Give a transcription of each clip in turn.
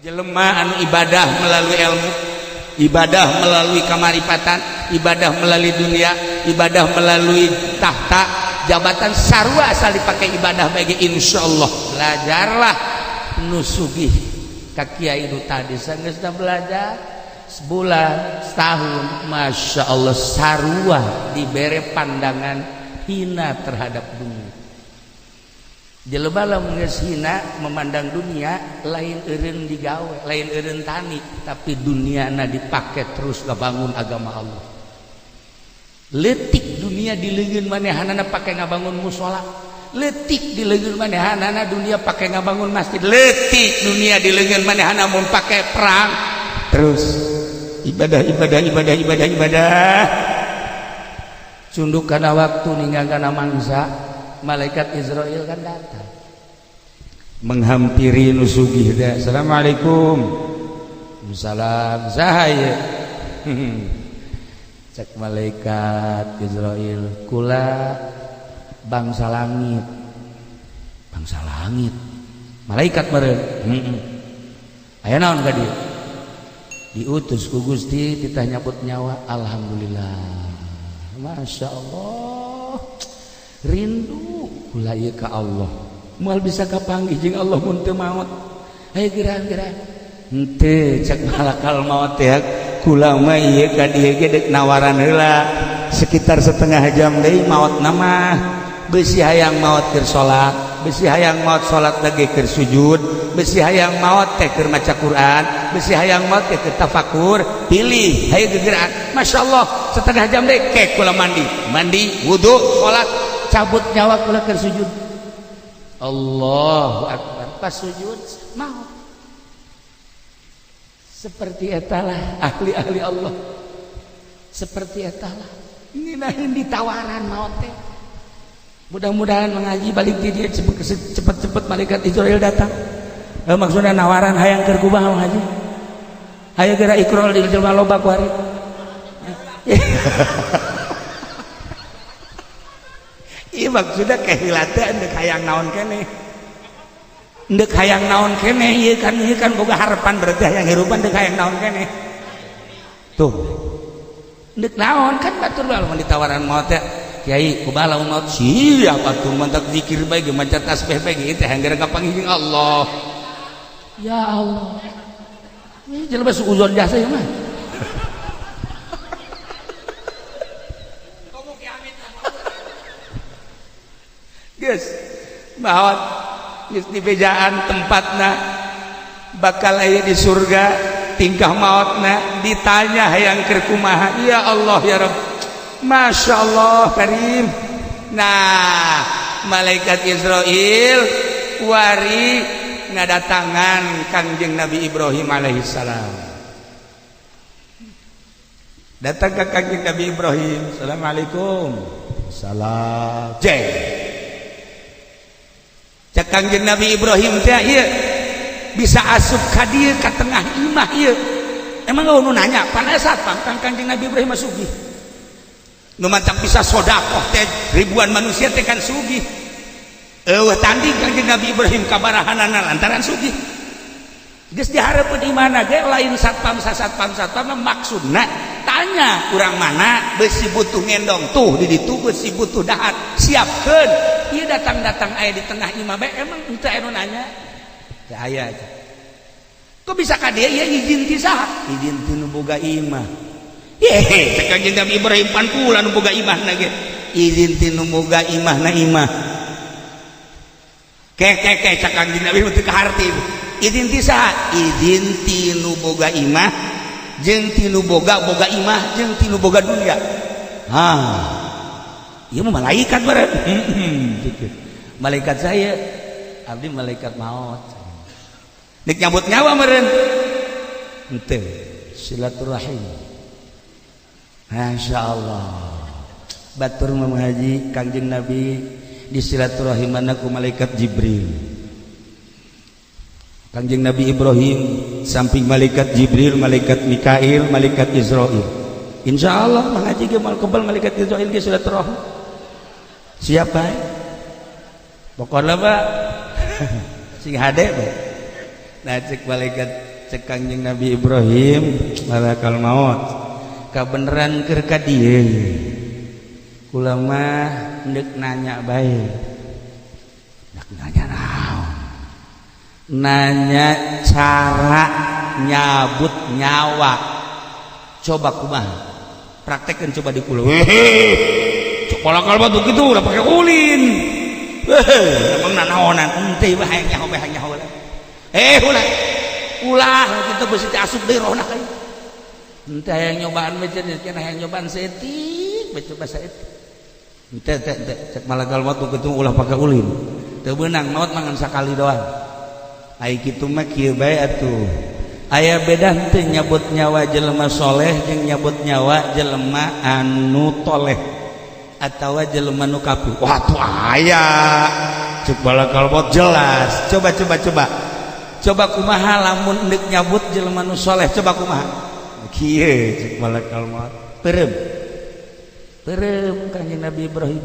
Jelema anu ibadah melalui ilmu, ibadah melalui kamaripatan, ibadah melalui dunia, ibadah melalui tahta jabatan, sarua asal dipakai ibadah bagi insyaallah. Belajarlah nu sugih ka kiai nu tadi, sanggeus belajar sebulan, setahun, masya Allah, sarua dibere pandangan hina terhadap dunia. Jelema lamun geus hina memandang dunia, lain eureun digawe, lain eureun tani, tapi duniana dipake terus ngabangun agama Allah. Leutik dunia di leungeun manehanana pake ngabangun musola, leutik di leungeun manehanana dunia pake ngabangun masjid, leutik dunia di leungeun manehana mun pake perang. Terus ibadah, ibadah, ibadah, ibadah, ibadah, cunduk kana waktu, ninggal kana mangsa, malaikat Izrail kan datang menghampiri nu sugih teh. "Assalamualaikum." "Salam." "Saha ieu?" Cek malaikat Izrail, "Kula bangsa langit." Bangsa langit, malaikat meureun. Heeh. "Aya naon ka dieu?" "Diutus ku Gusti titah nyabut nyawa." "Alhamdulillah, Masya Allah, rindu kula ieu ka Allah, moal bisa kapanggih jeung Allah mun teu maot. Ayo geura-geura." "Henteu," cek malakal maot teh, "kula mah ieu ka dieu ge deuk nawaran heula, sekitar setengah jam deui maot mah. Besi hayang maot keur salat, besi hayang maot salat lagi keur sujud, besi hayang maot teh keur maca Quran, besi hayang maot teh keur tafakur. Pilih, hayu gegeraan." "Masya Allah, setengah jam deui ke kula mandi, mandi, wudu, salat, cabut nyawa kula keur sujud." Allahu akbar, pas sujud maut. Seperti etalah ahli-ahli Allah, seperti etalah ini nahin ditawaran maut teh. Mudah-mudahan mengaji balik di dia cepet-cepet malaikat Izrail datang. Maksudnya nawaran hayang keur kumaha mengaji, hayo geura ikrol di jelema loba kuari. Iya, maksudnya kehilateun deuk hayang naon keneh, deuk hayang naon keneh ieu kan, ieu kan boga harapan, berarti hayang hirupan, deuk hayang naon keneh tuh, deuk naon kan. Batur lamun ditawaran maot teh, "Kiai, kumaha lamun maot?" "Siap atuh, mantak zikir bae ge, maca tasbih bae ge teh hayang kapanggih jeung Allah." Ya Allah, ini jelema suuzon jasa ya mah. Geus maot, geus dibejaan tempatna bakal aya di surga. Tingkah maotna ditanya hayang keur kumaha. Ya Allah, ya Rabb, Masya Allah Karim. Nah, malaikat Izrail wari ngadatangan Kangjeng Nabi Ibrahim alaihissalam. Datang ke Kangjeng Nabi Ibrahim. "Assalamualaikum." "Salam." Jeng. Cek Kangjeng Nabi Ibrahim teh, "Ieu bisa asup ka dieu, ka tengah imah ieu?" Emang nu nanya pan satpam kan. Kangjeng Nabi Ibrahim sugih, nu mantap bisa sodakoh teh ribuan manusia teh kan sugih. Eueuh tanding Kangjeng Nabi Ibrahim kabarahanana lantaran sugih. Geus dihareupeun di mana ge lain satpam, satpam, satpam. Maksudna tanya urang mana, besi butuh ngendong tuh di ditu, besi butuh dahar, siapkeun. Ieu datang-datang aya di tengah imah bae, emang henteu aya nu nanya? Teu aya. Kok bisa ka dieu? Ieu izin ti saha? Izin ti nu boga imah. Yehe, cek Kangjeng Nabi Ibrahim, pan kula nu boga imahna ge. Izin ti nu boga imahna imah. Ke ke ke, cek Kangjeng Nabi, teu kaharti. Izin ti saha? Izin ti nu boga imah, jeung ti nu boga boga imah, jeung ti nu boga dunia. Ah, ieu mah malaikat meureun. Malaikat saya, abdi malaikat maut. Nek nyabut nyawa meureun. Henteu, silaturahim. Masya Allah. Batur mengaji Kangjeng Nabi di silaturahim ku malaikat Jibril. Kangjeng Nabi Ibrahim samping malaikat Jibril, malaikat Mikail, malaikat Israil. Insya Allah mengaji ge moal kebal malaikat Israil ge silaturahim. Siap bae. Pokoknya Pak sing hade bae. Nah, cek malaikat, cek Kangjeng Nabi Ibrahim, malakal maut, kabeneran keur ka dieu kula mah ndek nanya bae. Ndek nanya naon? Nanya cara nyabut nyawa. Coba kumaha, praktekkan coba di kula. Hehe, cek malakal maut begitu udah pakai ulin. Hehe, emang nanaonan ente bae, hayang nyaho bae, hayang nyaho lah. Eh, ulah ulah kitu, beusi teh asup deui rohna ka ieu. Ente hayang nyobaan bae cenah, hayang nyobaan saeutik bae, coba saeutik. Ente teh teh, cek malakal maut begitu ulah pakai ulin, teu beunang maot mangan sakali doang. Ai kitu mah kieu bae atuh, aya beda henteu nyabut nyawa jelema soleh jeung nyabut nyawa jelema anu toleh atawa jelema nu kafir? Wah, tuh aya, cek malakal maut, jelas. Coba, coba, coba, coba kumaha lamun endek nyabut jelema nu soleh, coba kumaha? Kieu, cek malakal maut. Peureum, peureum Kanjeng Nabi Ibrahim.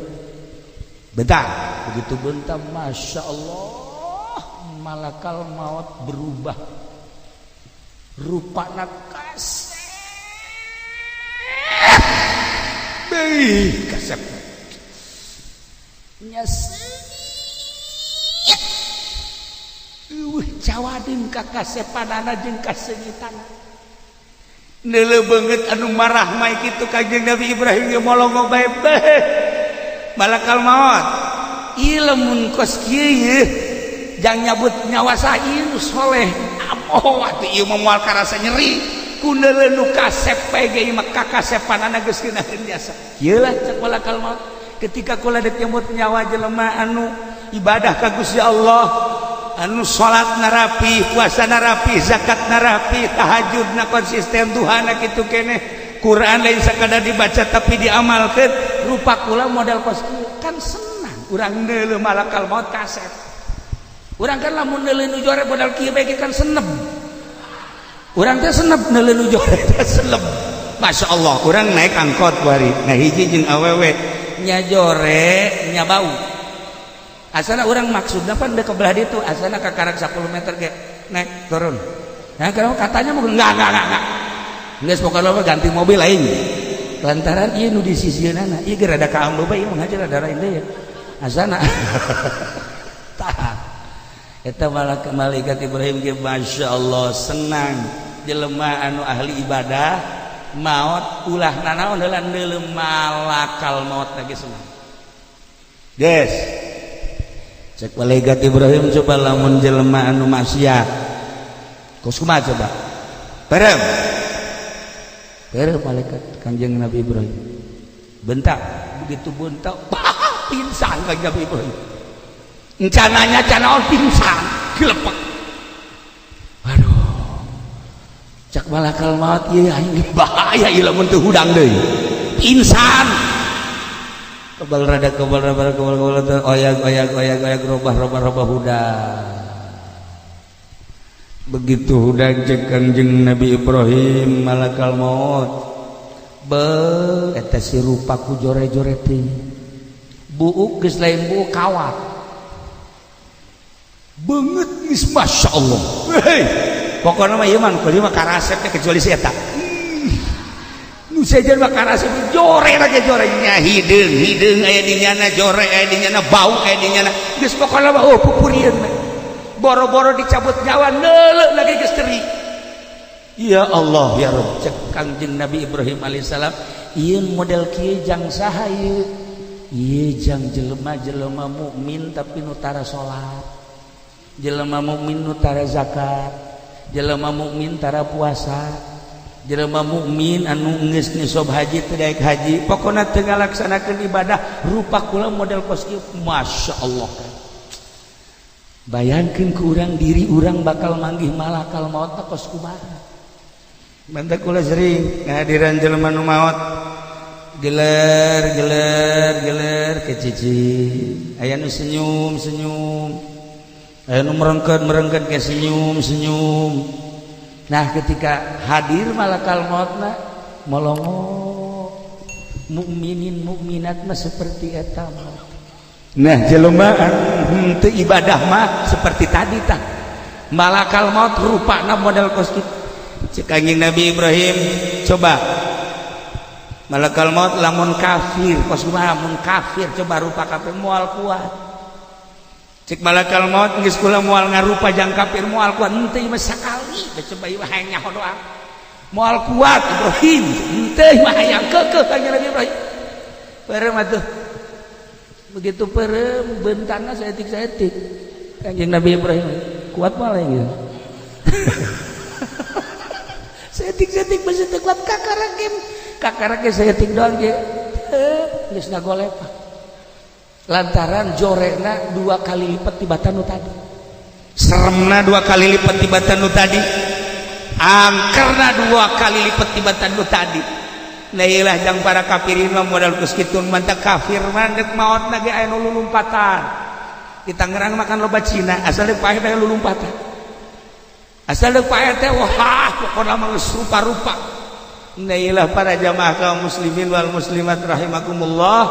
Bentar, begitu bentar, masya Allah, malakal maut berubah rupana, kasep. Beuh, kasep nya seungit. Eueuh cawadin ka kasepanana jeung kaseungitana. Neuleuh beungeut anu marah mah kitu, Kanjeng Nabi Ibrahim ge molongo bae. Beuh, malakal maut, ieu lamun kos kieu yeuh jang nyabut nyawa saha nu soleh? Amoh atuh, ieu mah moal karasa nyeri ku neuleuh nu kasep bae ge, ieu mah kakasepanana geus ngeunaheun jasa. Kieu lah, cek malakal maut, ketika kula dek nyebut nyawa jelema anu ibadah ka Gusti Allah, anu salat narapi, puasa narapi, zakat narapi, tahajud na konsisten, duhana kitu keneh, Quran lain sakadar dibaca tapi diamalkeun, rupa kula model kos kieu, kan senang urang neuleuh malakal maut kasep. Urang kan lamun neuleuh nu jore model kieu bae kan senep. Urang teh senep neuleuh nu jore teh senep. Masya Allah, urang naik angkot wari, nah hiji jeung awewe nya jore nya bau. Asana urang maksudna pan ke belah ditu, asana ka karak 10 meter ge naik turun. Nah, kalau katanya mau enggak. Geus pokokna mah ganti mobil lain. Lantaran ieu nu di sisieunana, ieu ge rada kaambe bae, ieu mah rada lain deui. Asana. Tah. Eta malaikat Ibrahim ge Masya Allah senang jelema anu ahli ibadah maot ulah nanaon heula, neuleuh malakal maut lagi senang. Des. Cek malaikat Ibrahim, coba lamun jelema anu maksiat. Kos kumaha coba? Peureum. Peureum malaikat Kanjeng Nabi Ibrahim. Bentak, begitu bentak, pingsan Kanjeng Nabi Ibrahim. Encananya canaon pingsan, gelepek. Aduh. Cak malakal maut, ieu aing bahaya ieu lamun teu hudang deui. Pingsan. Kebal rada kebal rada kebal kebal, oyag oyag oyag oyag, robah robah robah, hudang. Begitu hudang, cek Kanjeng Nabi Ibrahim, malakal maut, be eta si rupa ku jore-jore teh buuk geus lain buuk, kawat beungeut geus Masya Allah. Hei, pokokna mah ieu mah nu mah karasep teh kecuali si eta nu sejen mah karasep jore lagi, jore nya hideung hideung aya di nyana, jore aya di nyana, bau aya di nyana, geus pokokna mah oh pupurieun. Boro-boro dicabut nyawa, neuleuh lagi geus teri. Ya Allah ya Rabb, cek Kangjeng Nabi Ibrahim alaihissalam, ieu model kieu jang saha ieu? Ieu jang jelema-jelema mukmin tapi nu tara salat, jelema mukmin nu tara zakat, jelema mukmin tara puasa, jelema mukmin anu geus nisab haji teu daek haji, pokona teu ngalaksanakeun ibadah. Rupa kula model kos kieu, Masya Allah. Bayangkeun ku urang diri urang bakal manggih malakal maut kos kumaha. Mantak kula sering ngahadiran jelema nu maot, geler geler geler kecici, aya nu senyum senyum, aya nu merengket merengket ke senyum senyum. Nah, ketika hadir malakal mautna molongo. Mukminin mukminat mah seperti eta. Nah, jelema teu ibadah mah seperti tadi tah. Malakal maut rupana model kos kitu. Cek Kanjeng Nabi Ibrahim, coba malakal maut lamun kafir kos kumaha? Mun kafir, coba rupa kafir moal kuat. Cek malakal maut, geus kula moal ngarupa jang kafir, moal kuat. Henteu, mah sakali coba ieu hayang nyaho doang. Moal kuat, Ibrahim, henteu mah hayang keukeuh. Kanjeng Nabi Ibrahim peureum atuh. Begitu peureum, bentangna saeutik-saeutik. Kanjeng Nabi Ibrahim kuat malah gitu, saeutik-saeutik besi teu kuat. Kakara ge, kakara ge saeutik doang ge geus ngagolepak, lantaran jorekna dua kali lipat tibatan nu tadi, seremna dua kali lipat tibatan nu tadi, angkerna dua kali lipat tibatan nu tadi. Nah, ilah jang para kafirin mah modal kos kitu. Mantap, kafir mah dek maot ge aya nu lulumpatan. Di Tangerang makan loba Cina, asal dek paeh teh lulumpatan, asal dek paeh teh, wah, pokona mah geus rupa-rupa. Nah, ilah para jamaah kaum muslimin wal muslimat rahimakumullah,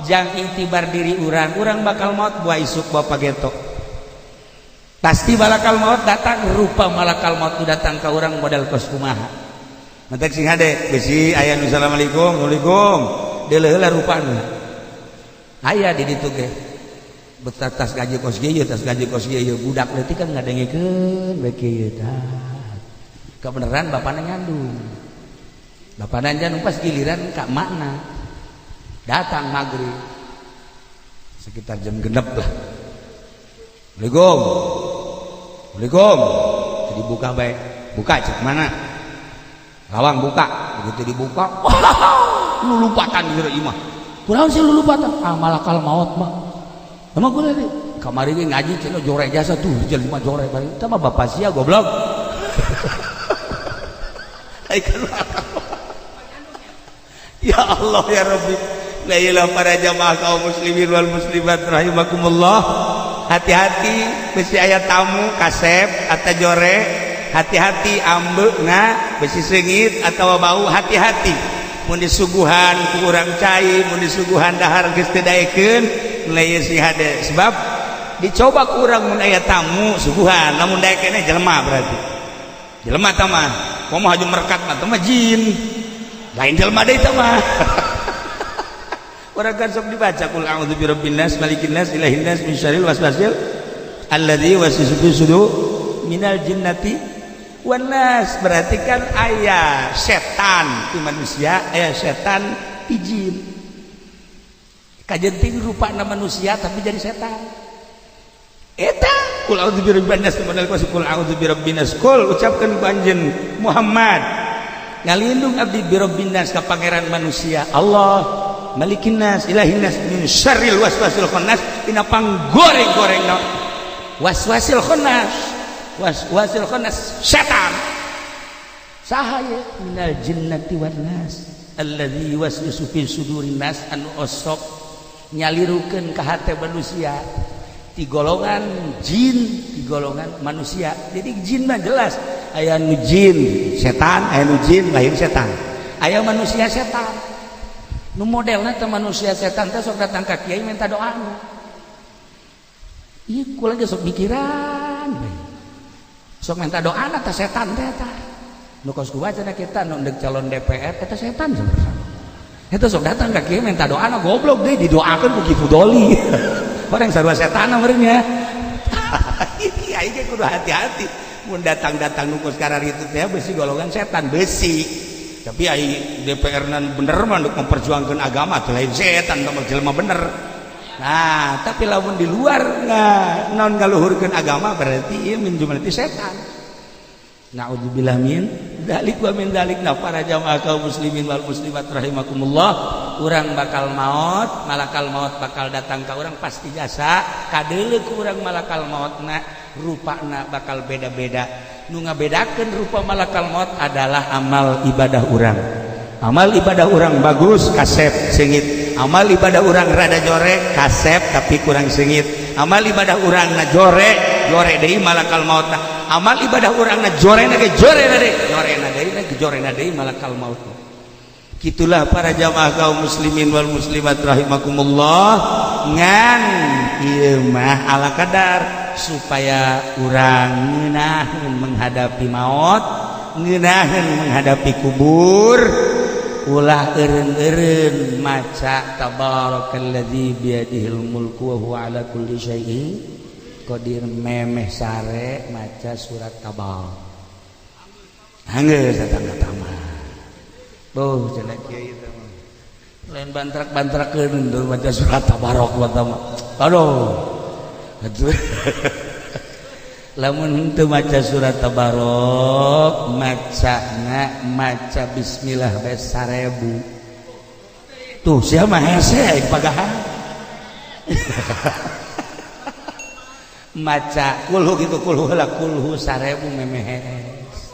jang iktibar diri urang. Urang bakal maut buah isuk, buah pageto, pasti malakal maut datang. Rupa malakal maut datang ke urang model kos kumaha? Mantak sing hade, besi aya nu assalamualaikum, assalamualaikum, deuleuh heula rupana. Aya di ditu ge. Betas tas gaji kos kieu, tas gaji kos kieu, budak leutik kan ngadengekeun bae kieu tah. Kebenaran bapana nyandung. Bapana nyandung, pas giliran ka makna. Datang maghrib. Sekitar jam 6 lah. Assalamualaikum. Assalamualaikum. Jadi buka baik. Buka, cek mana? Lawang buka. Begitu dibuka, wah, lulumpatan di imah. Kunaon sih lulumpatan? Ah, malakal maut mah. Emang gue nih kamari ge ngaji cenah jore jasa tuh jelema jore bari. Eta mah bapak sia, goblok. Ai kan, ya Allah ya Rabbi. La ilaha. Para jamaah kaum muslimin wal muslimat rahimakumullah, hati-hati besi aya tamu kasep atau jore. Hati-hati ambeuna, besi seungit atau bau. Hati-hati mun disuguhan ku urang cai, mun disuguhan dahar geus teu daekeun. Mulai si hade, sebab dicoba ku urang mun aya tamu suguhan, lamun daekeun jelema, berarti jelema tah mah. Komo haju merkat mah, tah mah jin, lain jelema deui tah mah. Urang kan sok dibaca qul a'udzu birabbin nas, malikin nas, ilahin nas, min syarril waswasil alladzi yuwaswisu fi sudur minal jinnati wan nas. Berarti kan aya setan di manusia, aya setan di jin. Kajenting rupana manusia tapi jadi setan eta. Qul a'udzu birabbin nas, model qul a'udzu birabbin nas. Qul, ucapkeun ku anjeun Muhammad, ngalindung abdi, birabbin nas, ka pangeran manusia Allah, malikin nas, ilahin nas, min syarril waswasil khannas, tina panggoreng-goreng waswasil khannas. Waswasil khannas setan saha ye? Minal jinnati wan nas, alladzi yuwaswisu fi sudurin nas, anu osok nyalirukeun ka hate manusia, di golongan jin, di golongan manusia. Jadi jin mah jelas, aya nu jin setan, aya nu jin lain setan, aya manusia setan. Nu modelna teh manusia setan teh sok datang ka kiai minta doa. Ieu kula ge sok mikiran bae, sok minta doa teh setan teh. Eta nu kos ku baca kita nu ndek calon DPR eta setan sebenarnya. Eta sok datang ka kiai minta doa. Goblok deui, didoakeun ku Ki Fudoli. Orang sarua setan meureun nya. Kiai ge kudu hati-hati mun datang-datang nu kos itu teh, besi golongan setan besi. Tapi ai DPR nan bener mah untuk memperjuangkan agama atau lain setan, mah jelema bener. Nah, tapi lamun di luar nah non ngaluhurkeun agama, berarti ieu min jumlati setan. Na'udzubillah min dalik wa min dalik. Nah, para jamaah kaum muslimin wal muslimat rahimakumullah, urang bakal maut, malakal maut bakal datang ka urang pasti jasa. Kadeuleu ku urang malakal mautna, rupana bakal beda-beda. Nu ngabedakeun rupa malakal maut adalah amal ibadah urang. Amal ibadah urang bagus, kasep seungit. Amal ibadah urang rada jore, kasep tapi kurang seungit. Amal ibadah urang na jore, jore deui malakal mautna. Amal ibadah urang na jore na ge, jore na deui, jore na deui na, jore na deui malakal maut. Gitulah para jamaah kaum muslimin wal muslimat rahimakumullah. Ngan ieu mah ala kadar. Supaya urang ngeunaheun menghadapi maut, ngeunaheun menghadapi kubur, ulah eureun-eureun maca tabarakalladzi biyadihil mulku wa huwa ala kulli syai'in qadir. Memeh sare maca surat Tabarok, anggeus datang ka tamat. Boh, cenah kiai teh mah lain bantrak-bantrakeun tuh maca surat Tabarok mah. Aduh, atuh lamun henteu maca surat Tabarok, macana maca bismillah bae 1000. Tuh sia mah hese aing pagahan maca kulhu gitu, kulhu lah, kulhu 1000 memehes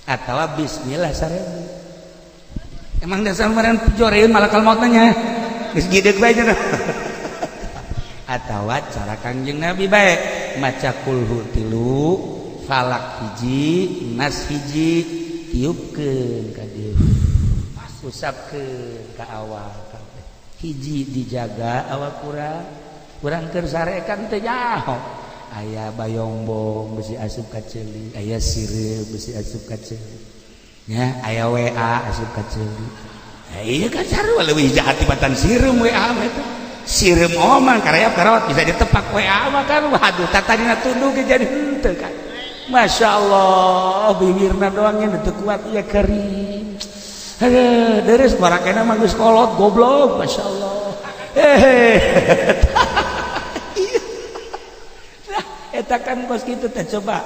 atawa bismillah 1000. Emang dasar meureun pijoreun malakal maut nya geus gideg bae cenah. Atawa cara Kangjeng Nabi bae, maca kulhu tilu, falak hiji, nas hiji, tiupkeun ka dieu, usapkeun ka awak kabeh. Hiji, dijaga awak urang. Urang keur sare kan teu nyaho, aya bayongbong besi asup ka ceuli, aya sireum besi asup ka ceuli nya, aya WA asup ka ceuli. Nah, iya kan sarua leuwih jahat tibatan sireum WA mah. Eta sireum omang karayap karawat bisa ditepak. WA mah kan waduh, tatadina tunduk jadi henteu kan. Masya Allah, bibirna doang yang teu kuat ya, kering. Aduh, deres barakena mah geus kolot goblok. Masya Allah. Eh, nah, eta kan kos kitu teh coba.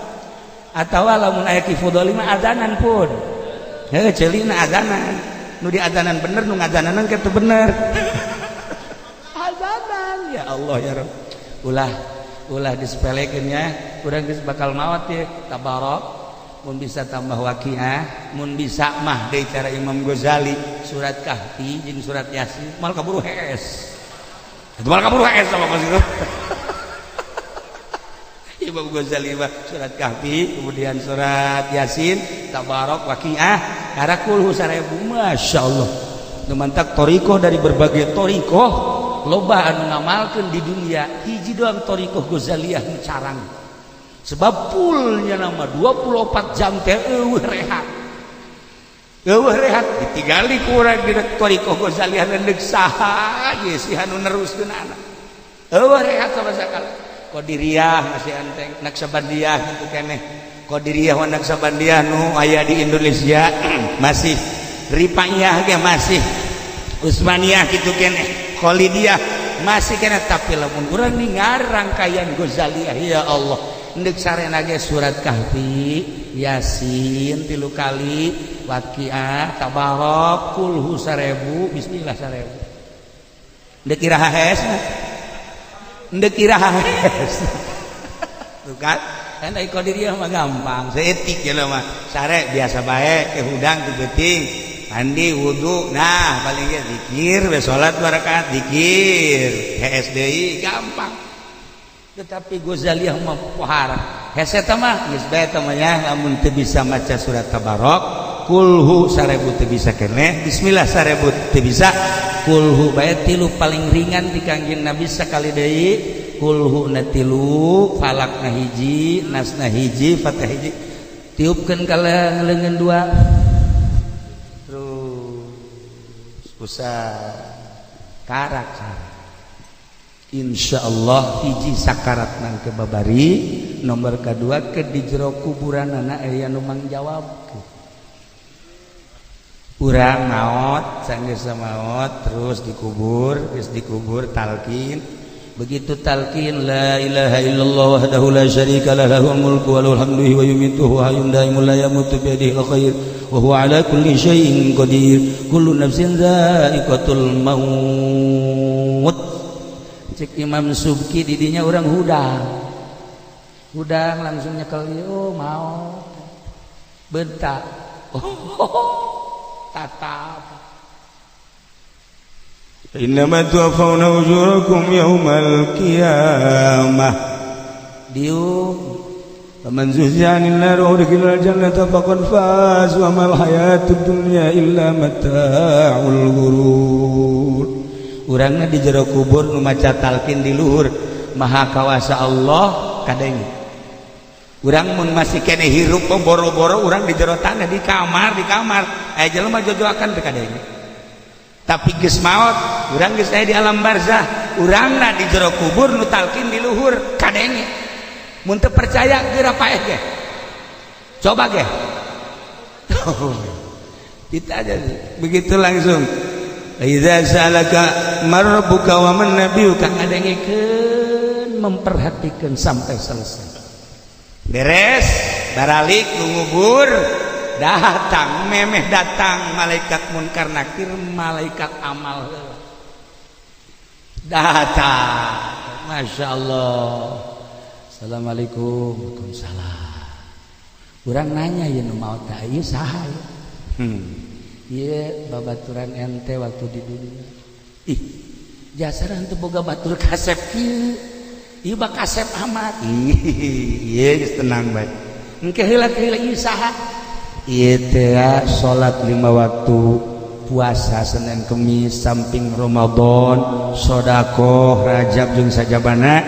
Atawa lamun aya Ki Fudoli mah azanan pun. Heuh, ceulina azanan. Nu diazanan bener, nu ngazananan kitu bener. Azanan, ya Allah ya Rabb. Ulah ulah disepelekeun ya. Urang geus bakal maot ya. Tabarok mun bisa tambah Waqiah, mun bisa mah deui cara Imam Ghazali surat Kahfi jeung surat Yasin, mal kaburu hees. Itu mal kaburu hees sama kos itu. Imam Ghazali mah surat Kahfi, kemudian surat Yasin, Tabarok, Waqiah, karena kulhu 1000. Masya Allah. Nu mantak torikoh dari berbagai torikoh loba anu ngamalkeun di dunia, hiji doang torikoh Ghazaliyah nu carang, sebab fullnya nama 24 jam teh eueuh rehat, eueuh rehat. Ditinggali ku urang di torikoh Ghazaliyah, neuk saha ye si anu neruskeun anak, eueuh rehat sama sakali. Qadiriyah masih enteng, Naksabandiyah gitu keneh. Qadiriyah wa Naksabandiyah nu aya di Indonesia masih, Rifaiyah ge masih, Utsmaniyah gitu keneh, Khalidiyah masih keneh. Tapi lamun urang ningar rangkaian Ghazaliyah, ya Allah, ndek sarena ge surat Kahfi, Yasin tilu kali, Waqiah, Tabarok, kulhu 1000, bismillah 1000, ndek iraha hees, ndek iraha hees. Tuh kan kan ai Qadiriyah mah gampang seetik ya mah, sare biasa bae ke hudang ke beuting, mandi wudu, nah paling ge zikir we, salat dua rakaat, zikir, hees deui, gampang. Tetapi Ghazaliyah mah pohara hese. Eta mah geus bae teh mah ya. Lamun teu bisa maca surat Tabarok, kulhu 1000 teu bisa keneh, bismillah 1000 teu bisa, kulhu bae tilu paling ringan di Kangjeng Nabi. Sekali deui, kulhu na tilu, falak na hiji, nas na hiji, fatih hiji, tiupkeun ka leungeun dua, terus usah karak. Insya Allah hiji, sakarat nang ke babari. Nomor kedua, ke di jero kuburan anak aya nu mangjawab. Urang maot, sanggeus maot, terus dikubur. Geus dikubur, talkin. Begitu talkin, la ilaha illallah wahdahu la syarika lah, lahul mulku wa lahul hamdu wa yumitu wa hayyun daimun la yamutu bi yadihil khair wa huwa ala kulli syai'in qadir, kullu nafsin dha'iqatul maut. Cek Imam Subki, didinya orang hudang hudang langsung nyekel, oh mau bentak, oh tatap. Innama tuwaffawna ujurakum yaumal qiyamah. Diuk. Faman zuhziha 'anil nar wa udkhilal jannata faqad faz wa mal hayatud dunya illa mata'ul ghurur. Urangna di jero kubur nu maca talqin di luhur, maha kawasa Allah. Kadenge urang mun masih kene hirup, boro-boro urang di jero tanah, di kamar aya jelema jojoakan teu kadenge. Tapi geus maot, urang geus aya di alam barzah, urangna di jero kubur, nu talkin di luhur, kadenge. Mun teu percaya, geura paeh ge, coba ge. Kita aja begitu langsung, "Idza sa'alaka man rabbuka wa man nabiyuka," ngadengekeun, memperhatikan sampai selesai. Beres, baralik nu ngubur datang, memeh datang malaikat munkar nakir, malaikat amal heula datang. Masya Allah. Assalamualaikum. Waalaikumsalam. Urang nanya, ya nu maot teh ieu saha ya? Ieu babaturan ente waktu di dunia. Ih, jasara henteu boga batur kasep kieu. Ieu bak kasep amat. Ih, ieu geus tenang bae. Engke heula, heula, ieu saha? Ieu teh salat lima waktu, puasa Senin Kemis samping Ramadan, sodakoh Rajab jeung sajabana,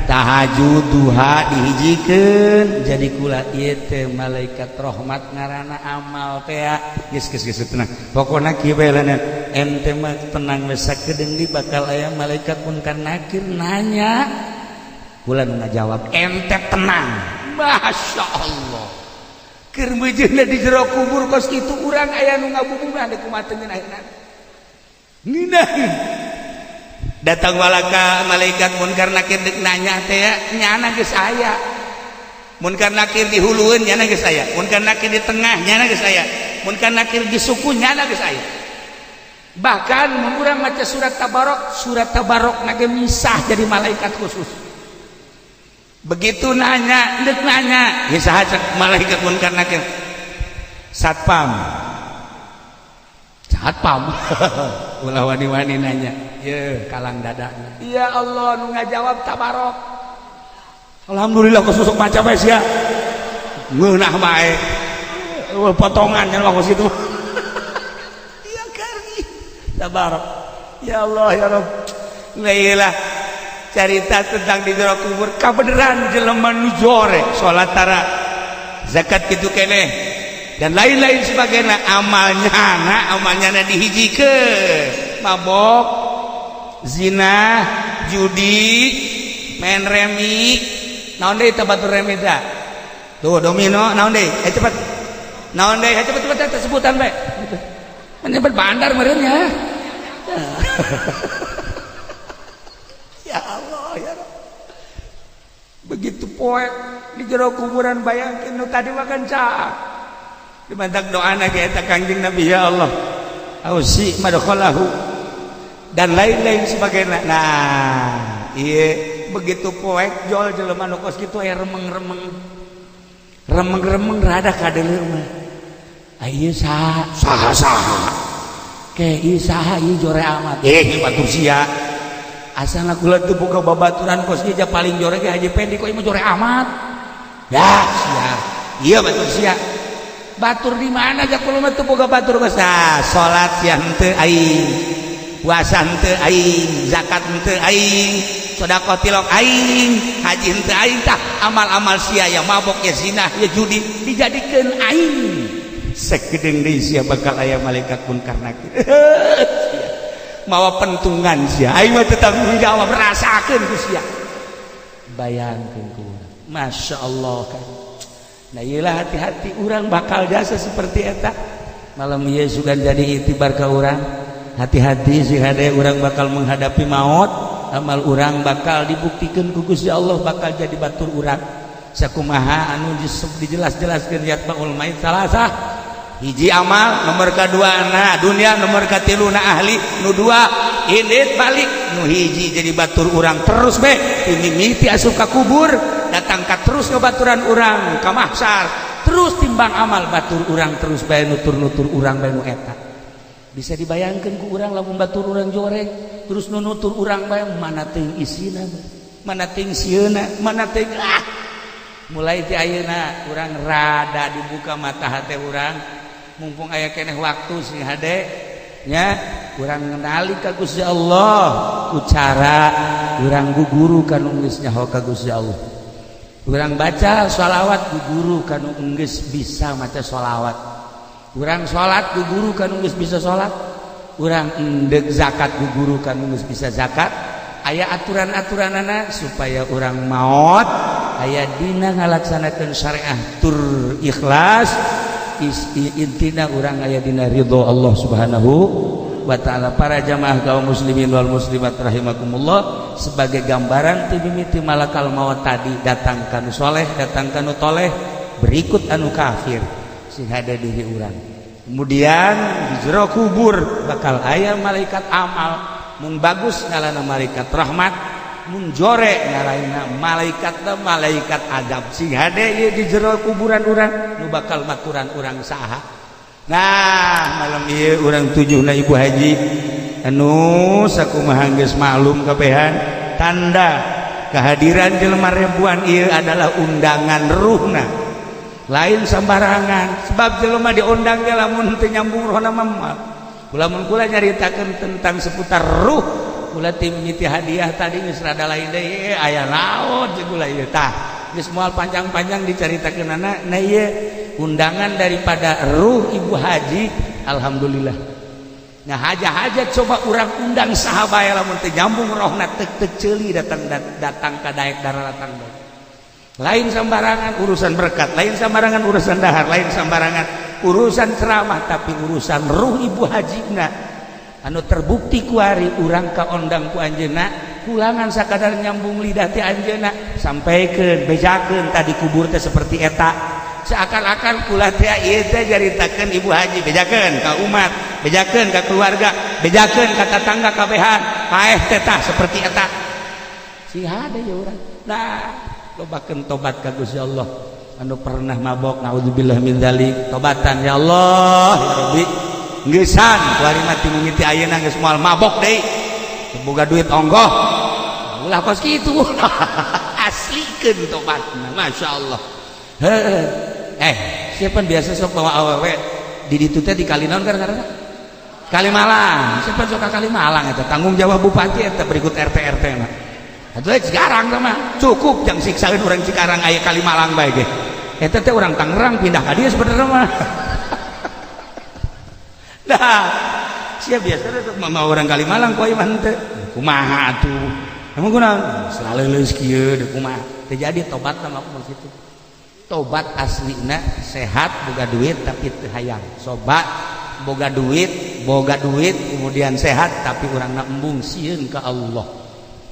tahajud, duha dihijikeun jadi kula. Ieu teh malaikat rahmat, ngaranna amal teh. Geus, geus, geus, tenang. Pokona kieu bae lah, ente mah tenang we. Sakedeung di bakal aya malaikat munkar nakir nanya, kula nu ngajawab, ente tenang. Masya Allah, Keur meujeuhna di jero kubur kos kitu, urang aya nu ngabubungan deuk kumaha teu ngeunah. Ngeunah datang walaka malaikat munkar nakir deuk nanya teh nyana geus aya. Munkar nakir di hulueun nyana geus aya, munkar nakir di tengah nyana geus aya, munkar nakir di suku nyana geus aya. Bahkan mun urang maca surat Tabarok, surat Tabarok nage misah jadi malaikat khusus. Begitu nanya, deuk nanya, "Ya saha?" Cek malaikat munkar nakir, "Satpam." Satpam ulah wani-wani nanya ye kalang dadana. Ya Allah, nu ngajawab Tabarok. Alhamdulillah, kesusuk maca bae sia, ngeunah bae potongan nya kos kitu. Iya kari Tabarok. Ya Allah, ya Rabb. Nah, carita tentang di jero kubur kabeneran jelema nu jore, salat tara, zakat kitu keneh, dan lain-lain sebagainya. Amalnya na, amalnya na dihijikeun, mabok, zina, judi, main remi, naon deui teh batur remi teh tuh, domino, naon deui, eh cepet, naon deui, eh cepet, cepet, cepet, sebutan bae. Menyebut bandar meureun ya. Ya Allah, ya Rabb. Begitu poek di jero kuburan, bayangkeun nu tadi makan cak dimantak doana ge eta Kangjeng Nabi, "Ya Allah, ausi madkhalahu," dan lain-lain sebagainya. Nah, iya, begitu poek jol, jelema nu kos kitu aya remeng-remeng, remeng-remeng rada kadeuleu mah. Ieu saha, saha, saha? Ke ieu saha? Ieu jore amat. Eh, batur sia. Asalna kula teu boga babaturan kos ieu, paling jore ge Haji Pendi, kok ieu mah jore amat. Ya sia, iya, batur sia. Batur di mana aja? Kula mah teu boga batur kos. Nah, salat sia henteu aing, puasa henteu aing, zakat henteu aing, sedekah tilok aing, haji henteu aing. Tah, amal-amal sia, ya mabok, ya zina, ya judi, dijadikeun aing. Sakedeung deui sia bakal aya malaikat munkar nakir mawa pentungan. Sia, aing mah teu tanggung jawab, rasakeun ku sia. Bayangkeun ku urang, Masya Allah kan. Nah, iyalah, hati-hati, urang bakal jasa seperti eta malam ieu. Sugan jadi itibar ka urang, hati-hati sih, hade. Urang bakal menghadapi maut, amal urang bakal dibuktikan ku Gusti Allah, bakal jadi batur urang sakumaha anu dijelas-jelaskeun, yatba'ul mayit salasah: hiji amal, nomor kedua na dunia, nomor katilu na ahli. Nu dua indit balik, nu hiji jadi batur urang terus be mimiti asup ka kubur, datang ka terus ngebaturan urang ka mahsyar, terus timbang amal batur urang terus bae nutur-nutur urang bae. Nu eta bisa dibayangkan ku urang, lamun batur urang joreng terus nu nutur urang bae, mana teuing isina, mana teuing sieuna, mana teuing. Ah, mulai ti ayeuna urang rada dibuka mata hati urang, mumpung aya keneh waktu sing hade nya, urang ngenali ka Gusti Allah ku cara urang guguru ka nu geus nyaho ka Gusti Allah. Urang baca sholawat ku guru kanu enggeus bisa maca sholawat. Urang salat ku guru kanu geus bisa salat. Urang endek zakat ku guru kanu geus bisa zakat. Aya aturan-aturanana supaya urang maot aya dina ngalaksanakeun syariah tur ikhlas, intina urang aya dina ridho Allah Subhanahu wa Ta'ala. Para jamaah kaum muslimin wal muslimat rahimakumullah, sebagai gambaran ti mimiti malakal maut tadi datang kanu soleh, datang kanu toleh, berikut anu kafir, sing ada diri urang. Kemudian di jero kubur bakal aya malaikat amal. Mun bagus ngalana malaikat rahmat, mun jore ngalana malaikat malaikat azab. Sing hade ieu di jero kuburan urang nu bakal maturan urang saha? Nah, malam ieu urang tujuhna Ibu Haji anu sakumaha geus maklum kabehan. Tanda kehadiran jelema ribuan ieu adalah undangan ruhna, lain sembarangan, sebab jelema diundang ge lamun teu nyambung rohna mah. Lamun kula nyaritakeun tentang seputar ruh, kula tim mimiti hadiah tadi geus rada lain deui, aya naon jeung kula ieu. Tah, geus moal panjang-panjang dicaritakeunana. Nah, ieu undangan daripada ruh Ibu Haji, alhamdulillah. Nah, haja-haja coba urang undang saha bae, lamun teu nyambung rohna tek tek ceuli datang datang ka daek datang. Lain sembarangan urusan berkat, lain sembarangan urusan dahar, lain sembarangan urusan ceramah, tapi urusan ruh Ibu Haji anu terbukti kuari urang kaondang ku anjeunna. Kulangan sakadar nyambung lidah ti anjeunna, sampaikan, bejakeun tadi kubur teh seperti eta. Seakan-akan kula teh ieu teh caritakeun Ibu Haji, bejakeun ka umat, bejakeun ka keluarga, bejakeun ka tetangga kabehan, paeh teh tah seperti eta. Sing hade ya urang. Nah, lobakeun tobat ka Gusti Allah. Anu pernah mabok, naudzubillah min dzalik, tobatan, ya Allah ya Rabbi, geusan kuari mati mimiti ayeuna geus moal mabok deui, boga duit onggoh ulah kos kitu. Aslikeun tobatna, Masya Allah. Heuh, eh, siapa biasa sok bawa awewe di ditu teh di kali naon kan karena Kalimalang? Siapa sok ka Kalimalang? Eta tanggung jawab bupati eta berikut RT RT mah. Atuh Cikarang mah cukup, jangan siksaeun orang Cikarang, aya Kalimalang bae ge. Eta teh orang Tangerang pindah ka dieu sebenarnya mah. Dah, siap biasa teh mah orang Kalimalang ku mah henteu. Kumaha atuh? Emang kunaon? Selalu leuleus kieu deui kumaha? Teu jadi tobat mah aku kitu. Tobat aslina sehat boga duit tapi teu hayang. Sobat boga duit kemudian sehat tapi urangna embung, sieun ka Allah.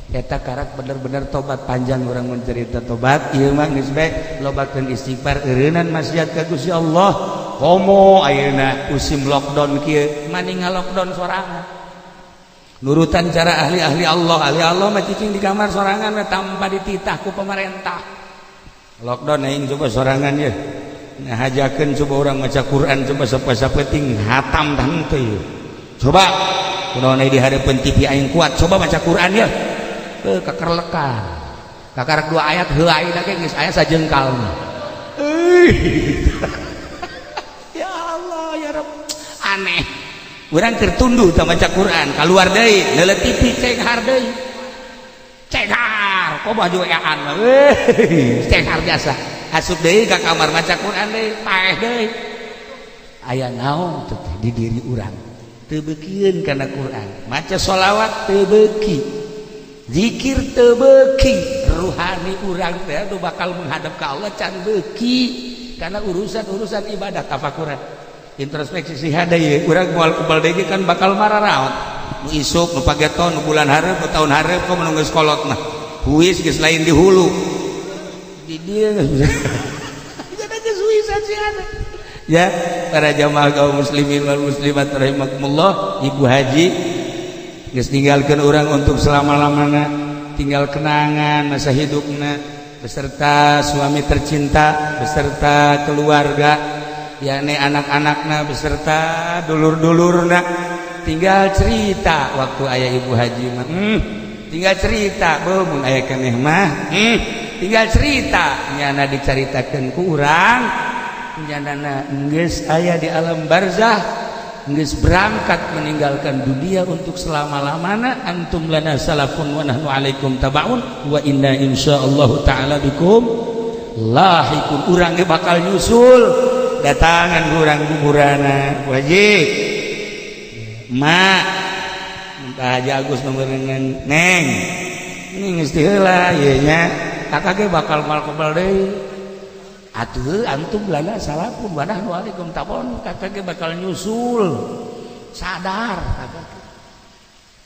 Eta karak bener-bener tobat. Panjang urang mun cerita tobat ieu mah. Geus bae lobakeun istighfar, eureunnan maksiat ka Gusti Allah. Komo ayeuna musim lockdown kieu, mani ngalockdown sorangan, nurutan cara ahli-ahli Allah. Ahli Allah mah cicing di kamar sorangan we tanpa dititah ku pemerintah. Lockdown aing coba sorangan ya. Nah, hajakeun coba orang maca Quran, coba sapeting hatam tah henteu. Coba kunaon di hareupeun TV aing kuat, coba maca Quran ya, ke kakerlekan kakarak dua ayat heula aing ge geus aya sajengkal. Ya Allah ya Rabb, aneh. Urang keur tunduh tah maca Quran, keluar deui neuleuh TV, cenghar deui, cenghar kok baju ean mah, cenghar biasa. Asup deui ka kamar, maca Quran deui, paeh deui. Aya naon teh di diri urang? Teu beukieun kana Quran, maca sholawat teu beuki, zikir teu beuki. Ruhani urang teh anu bakal menghadap ka Allah can beuki karena urusan-urusan ibadah. Tafakuran, introspeksi sih ada ya. Urang moal kebal deui kan, bakal mararaot nu isuk, nu pageton, nu bulan hareup, nu tahun hareup. Kok nu geus kolot mah huis geus lain di hulu, di dieu geus geus huisan sih ada ya. Para jamaah kaum muslimin wal muslimat rahimakumullah, Ibu Haji geus ninggalkeun urang untuk selama-lamana, tinggal kenangan masa hidupna beserta suami tercinta, beserta keluarga, yakni anak-anakna, beserta dulur-dulurna. Tinggal cerita waktu ayah Ibu Haji mah, tinggal cerita beuh mun aya keneh mah, tinggal cerita. Nyana dicaritakeun ku urang, nyana geus aya di alam barzah, geus berangkat meninggalkan dunia untuk selama-lamana. Antum lana salafun wa nahnu alaikum tabaun wa inna insyaallah taala bikum. Lahikun urang ge bakal nyusul datangan ku urang kuburana. Bu Haji, Mak, Pak Haji Agus nomor, Neng, ini geus heula ieu nya, kakak ge bakal mal kebal deui atuh. Antum lana salafun wa nahnu alaikum tabon. Kakak ge bakal nyusul, sadar kakak.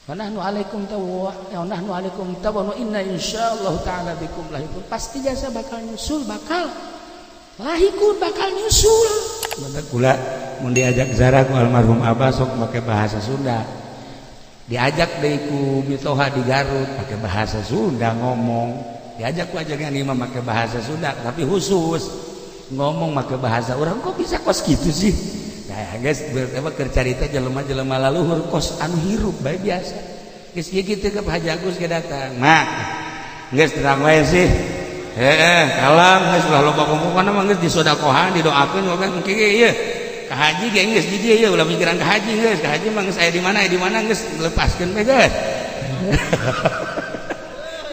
Wa nahnu alaikum tawa wa nahnu alaikum tabon wa inna insyaallah taala bikum lahikun. Pasti jasa bakal nyusul, bakal lahikun, bakal nyusul. Mantap kula mun diajak zarah ku almarhum abah sok make bahasa Sunda, diajak deui ku mitoha di Garut pakai bahasa Sunda ngomong, diajak ku ajakan imam pakai bahasa Sunda, tapi khusus ngomong pakai bahasa orang. Kok bisa kos gitu sih? Nah guys, apa keur carita jelema-jelema laluhur kos anu hirup bae biasa geus ieu kitu. Ke Haji Agus ge datang, "Mak, geus tenang wae sih, heeh, kalam geus ulah loba ngomong mah, geus disodakohan, didoakeun kan engke ge ieu ka haji ge geus di dieu ieu, ulah mikiran ka haji, geus ka haji mah geus aya di mana, aya di mana, geus lepaskeun we,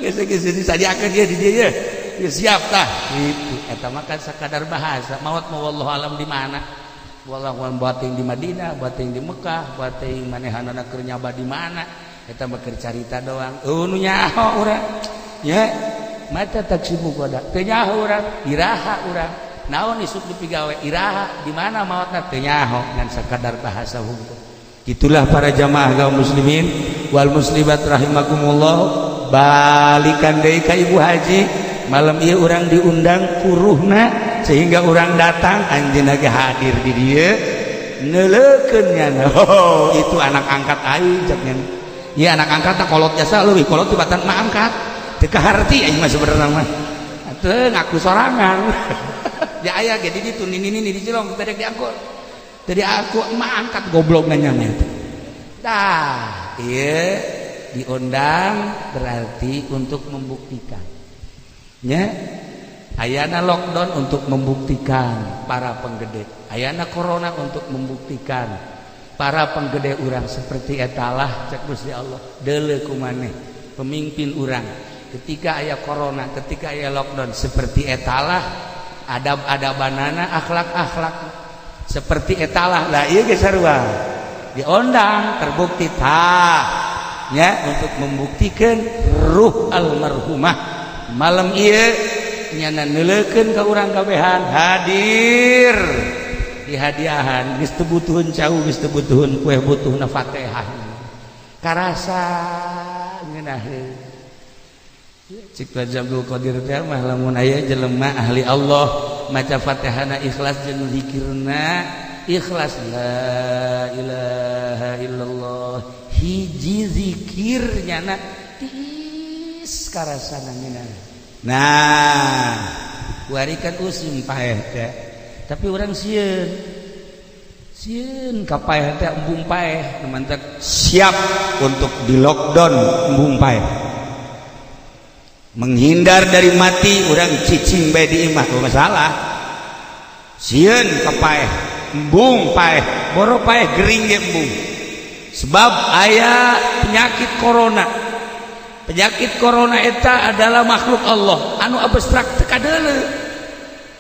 geus geus geus disadiakeun ieu di dieu ieu geus siap." Tah gitu, eta mah kan sakadar bahasa. Maot mah wallahu alam di mana, wallahu alam, bating di Madinah, bating di Mekah, bating manehanana keur nyaba di mana. Eta mah keur carita doang. Eueuh nu nyaho urang nya, mata taksibu goda teu nyaho urang, iraha urang naon isuk dipigawe, iraha di mana maotna, teu nyaho, ngan sakadar bahasa hungkul. Itulah para jamaah kaum muslimin wal muslimat rahimakumullah. Balikan deui ka Ibu Haji, malam ieu urang diundang kuruhna sehingga urang datang, anjeunna ge hadir di dieu, neuleukeun nya. "Oh, itu anak angkat aing," cek nya. Ieu anak angkat tah kolot jasa, leuwih kolot tibatan emak angkat. Teu kaharti aing mah sebenarnya mah. Teu ngaku sorangan. Ya aya ge di ditu nini nini di Cilong tadi diangkut. Tadi aku emak angkat goblok nanya mah eta. Tah, ieu diundang berarti untuk membuktikan. Nya, ayana lockdown untuk membuktikan para penggede. Ayana corona untuk membuktikan para penggede urang seperti etalah. Cek Gusti Allah, deuleu ku maneh pemimpin urang ketika aya corona, ketika aya lockdown, seperti etalah adab-adabanana, akhlak-akhlak seperti etalah lah. Ieu ge sarua diondang, terbukti tah nya, untuk membuktikan ruh almarhumah malam ieu nyana neuleukeun ka urang kabehan, hadir di hadiahan. Geus teu butuheun cau, geus teu butuheun kue, butuhna Fatihah karasa ngeunaheun. Cik Haji Abdul Qadir teh mah, lamun aya jelema ahli Allah maca Fatihahna ikhlas jeung zikirna ikhlas, la ilaha illallah, hiji zikir nyana tiis karasana ngeunah. Nah, kuari kan usim paeh teh, tapi urang sieun, sieun ka paeh teh, embung paeh. Mantak siap untuk di lockdown, embung paeh, menghindar dari mati, urang cicing bae di imah, teu masalah. Sieun ka paeh, embung paeh, boro paeh, gering ge embung, sebab aya penyakit corona. Penyakit corona eta adalah makhluk Allah anu abstrak, teu kadeuleu.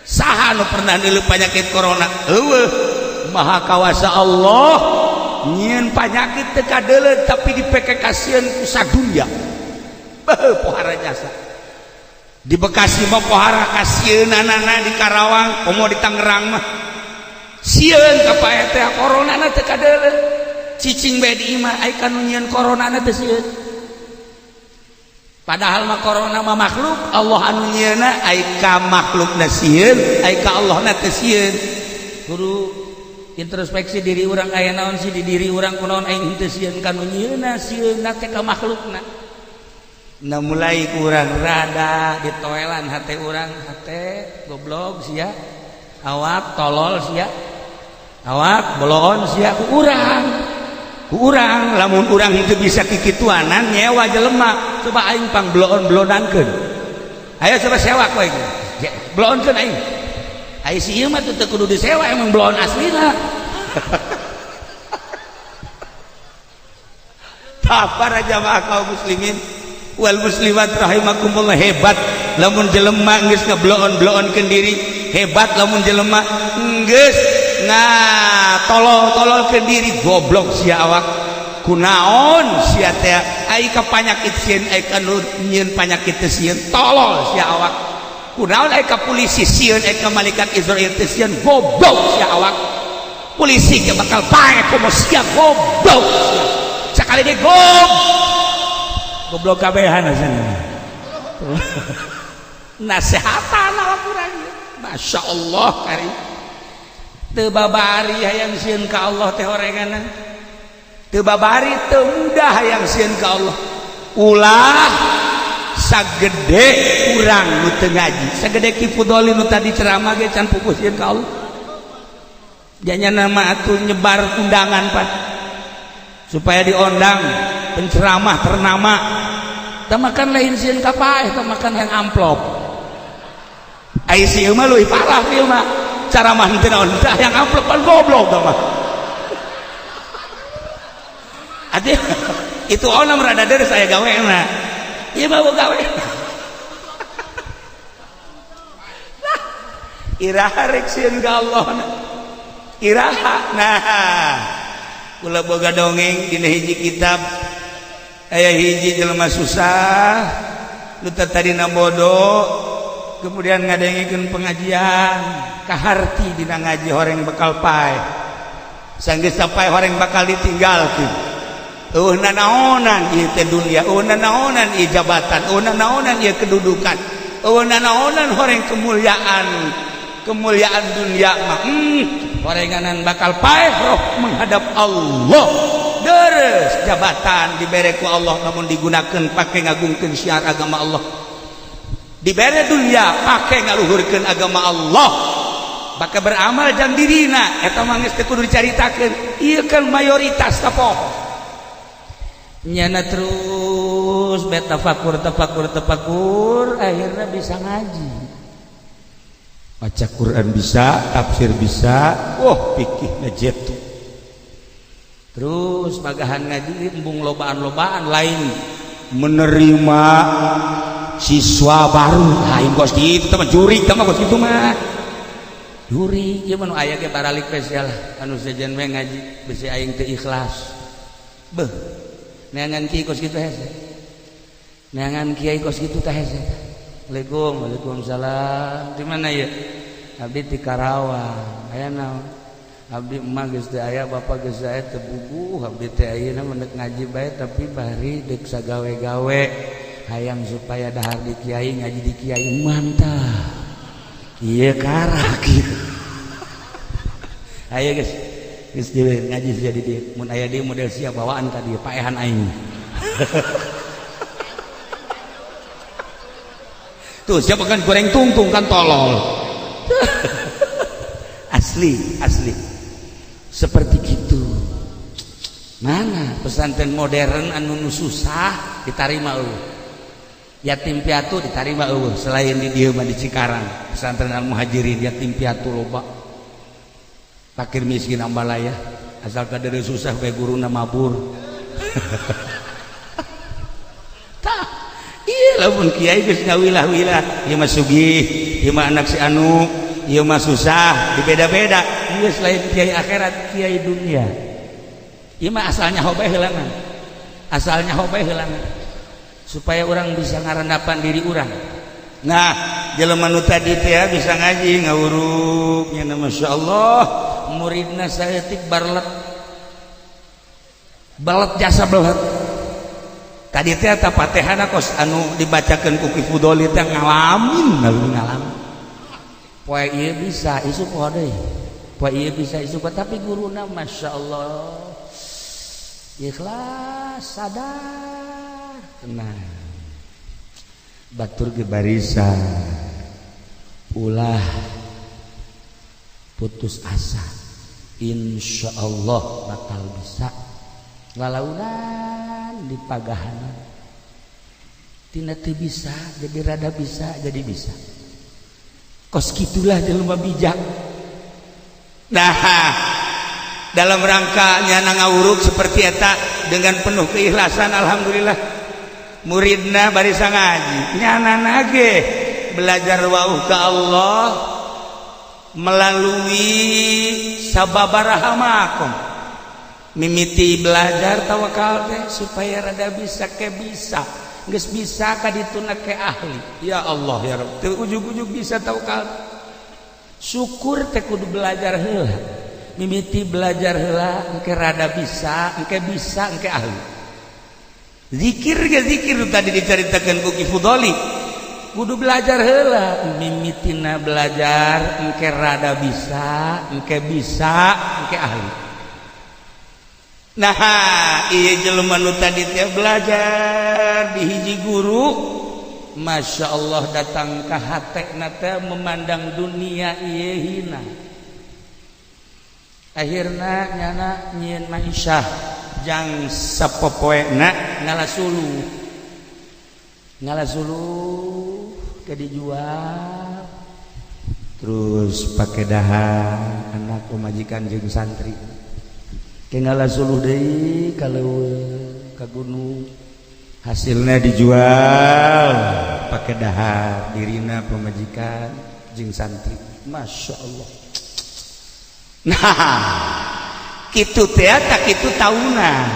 Saha anu pernah deuleu penyakit corona? Eueuh. Maha kawasa Allah nyieun penyakit teu kadeuleu, tapi dipeke kasieun ku sadunya. Beuh, pohara jasa di Bekasi mah pohara kasieunanana, di Karawang komo di Tangerang mah sieun ka paeh teh. Corona na teu kadeuleu, cicing bae di imah. Ai kanu nyieun corona na teu sieun? Padahal mah corona mah makhluk Allah anu nyieunna, ai ka makhlukna sieun, ai ka Allahna teu sieun. Kudu introspeksi diri urang, aya naon sih di diri urang, kunaon aing henteu sieun ka nu nyieunna, sieunna teh ka makhlukna? Nah, mulai kurang rada ditoelan hate urang, hate goblok sia, awak tolol sia, awak boloon sia ku urang, ku urang. Lamun urang itu bisa kikituanan, nyewa jelema, coba aing pang bloon-bloonankeun. Ayo coba sewa ku aing, bloonkeun aing. Aing si ieu mah teu kudu disewa, emang bloon aslina. Tah, para jamaah kaum muslimin wal muslimat rahimakumullah, hebat. Lamun jelema geus ngebloon-bloonkeun diri, hebat. Lamun jelema geus ngatolol-tololkeun diri, goblok sia awak. Kunaon sia teh ai ka panyakit sieun, ai ka nu nyieun panyakit teh sieun, tolol sia awak. Kunaon ai ka polisi sieun, ai ka malaikat Izrail teh sieun, goblok sia awak. Polisi ge bakal pae komo sia, goblok sia. Sakali ge goblok kabehan asana. Nasehatan awak urang. Masya Allah, kari teu babari hayang sieun ka Allah teh horenganan. Teu babari, teu mudah hayang sieun ka Allah. Ulah sagede urang nu teu ngaji, sagede Ki Fudoli nu tadi ceramah ge can pupuh sieun ka Allah. Janya nama atuh nyebar undangan, Pak, supaya diondang penceramah ternama. Teu makan lain sieun ka paeh, teu makan yang amplop. Ai si mah leuwih parah, ieu mah ceramah teu naon, tah yang amplop kan goblok tah mah. Ati itu onam rada deres aya gawena. Ieu mah gawe. Nah, iraha rek sieun ka Allah? Iraha? Nah, kula boga dongeng dina hiji kitab, aya hiji jelema susah nu tadina bodoh, kemudian ngadengikeun pengajian, kaharti dina ngaji horeng bakal paeh, sanggeus paeh horeng bakal ditinggalkeun. Eueuh nanaonan ieu teh dunia, eueuh nanaonan ieu jabatan, eueuh nanaonan ieu kedudukan, eueuh nanaonan horeng kemuliaan, kemuliaan dunia mah. Horenganan bakal paeh roh menghadap Allah. Deres jabatan dibere ku Allah, namun digunakan pakai ngagungkeun syiar agama Allah. Dibere dunia pakai ngaluhurkeun agama Allah, bakal beramal jang dirina. Eta mah geus teu kudu dicaritakeun, ieu kan mayoritas tapoho nyana. Terus bet tafakur, tafakur, tafakur, akhirnya bisa ngaji, baca Quran bisa, tafsir bisa, wah, pikihna jetu. Terus pagahan ngaji embung lobaan-lobaan, lain menerima siswa baru. Lain kos kitu mah, jurig mah kos kitu mah jurig. Ieu mah nu aya ge baralik spesial anu sejen we ngaji bisi aing teu ikhlas. Beuh, neangan kiai kos kitu hese, neangan kiai kos kitu teh hese. Assalamualaikum. Waalaikumsalam. Di mana ya? Abdi di Karawang. Aya naon? Abdi emak geus teu aya, bapak geus aya, teu buguh abdi teh. Ayeuna mah ngaji bae, tapi bari deuk sagawe-gawe, hayang supaya dahar di kiai, ngaji di kiai. Mantap, ieu karak ieu. Ayo geus, geus ngaji sia di dieu. Mun aya di model sia bawaan ka dieu, paehan aing. Tuh, siapa kan goreng tungtung kan tolol. Asli, asli seperti gitu. Mana pesantren modern anu nu susah ditarima eueuh, yatim piatu ditarima eueuh, selain di dieu mah di Cikarang pesantren Al Muhajirin yatim piatu loba, fakir miskin ambalaya, asal kadere susah bae guruna mabur. Tah ieu lamun kiai geus ngawilah-wilah, ieu mah sugih, ieu mah anak si anu, ieu mah susah, dibeda-beda. Geus lain kiai akhirat, kiai dunia. Ieu mah asalnya hobe heulangan, asalnya hobe heulangan supaya orang bisa ngarandapan diri urang. Nah, jelema nu tadi teh bisa ngaji ngawuruk nya, Masya Allah. Muridna saeutik barlet belet jasa belet. Tadi teh eta patehana kos anu dibacakeun ku Ki Fudoli teh ngalamin, ngalamin. Poe ieu bisa, isuk poe deui. Poe ieu bisa, isuk poe, tapi guruna Masya Allah ikhlas, sadar, tenang. Batur ge barisan, ulah putus asa, insya Allah bakal bisa. Lalaunan di pagahanan tina teu bisa jadi rada bisa, jadi bisa. Kos kitulah jelema bijak. Nah, dalam rangka nyana ngawuruk seperti eta dengan penuh keikhlasan, alhamdulillah muridna barisa ngaji nyana nage. Belajar wauh ke Allah melalui sababaraha makom. Mimiti belajar tawakal teh supaya rada bisa ke bisa, geus bisa ka dituna ke ahli. Ya Allah, ya Rabb, teu ujug-ujug bisa tawakal. Syukur teh kudu belajar heula. Mimiti belajar heula, engke rada bisa, engke bisa, engke ahli. Zikir ge, zikir tadi diceritakan ku Ki Fudoli, kudu belajar heula. Mimitina belajar, engke rada bisa, engke bisa, engke ahli. Nah, iya, jelema nu tadi teh belajar di hiji guru, Masya Allah, datang ke hatena teh memandang dunia ieu hina. Akhirna nyana nyieun maisyah jang sapopoena, ngala suluh, ngala suluh ke dijual, terus pakai dahar anak, pemajikan jeung santri. Ke ngala suluh deui kalau ke gunung, hasilnya dijual, pakai dahar dirina, pemajikan jeung santri. Masya Allah. Nah, kitu teh, tak kitu tauna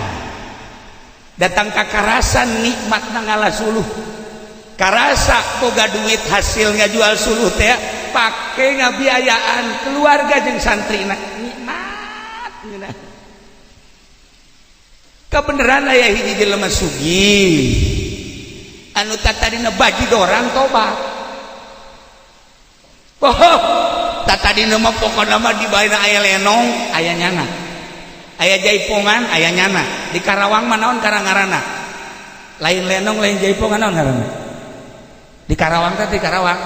datang ka karasan nikmat ngala suluh, karasa boga duit hasil ngajual suluh teh, pake ngabiayaan keluarga jeung santri, nikmat. Nah, kebenaran aya hiji jelema sugih anu tatadina bajidoran, tobat. Oh, tatadina mah pokona mah di mana aya lenong aya nyana, aya jaipongan aya nyana. Di Karawang mah naon karang-ngaranna? Lain lenong, lain jaipongan, naon ngaranna di Karawang teh? Di Karawang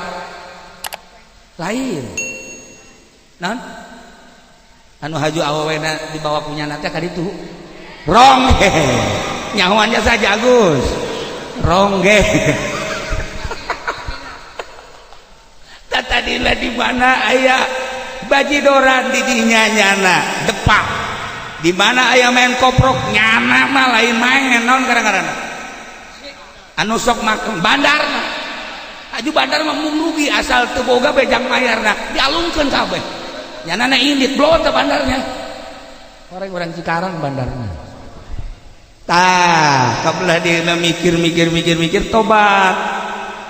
lain naon anu haju awewena dibawa punya teh ka ditu? Rongge. Nyahoannya saja, Agus, rongge. Tadila di mana aya bajidoran di dinya nyana depak, di mana aya main koprok nyana mah lain main. Naon kadang-kadang anu sok makan bandar? Aju bandar mah mung rugi, asal teu boga bejang mayarna dialungkeun kabeh. Nyana na indit blow teh bandarnya, orang-orang Cikarang bandarnya. Tah, kabelah dia mikir mikir mikir mikir, tobat.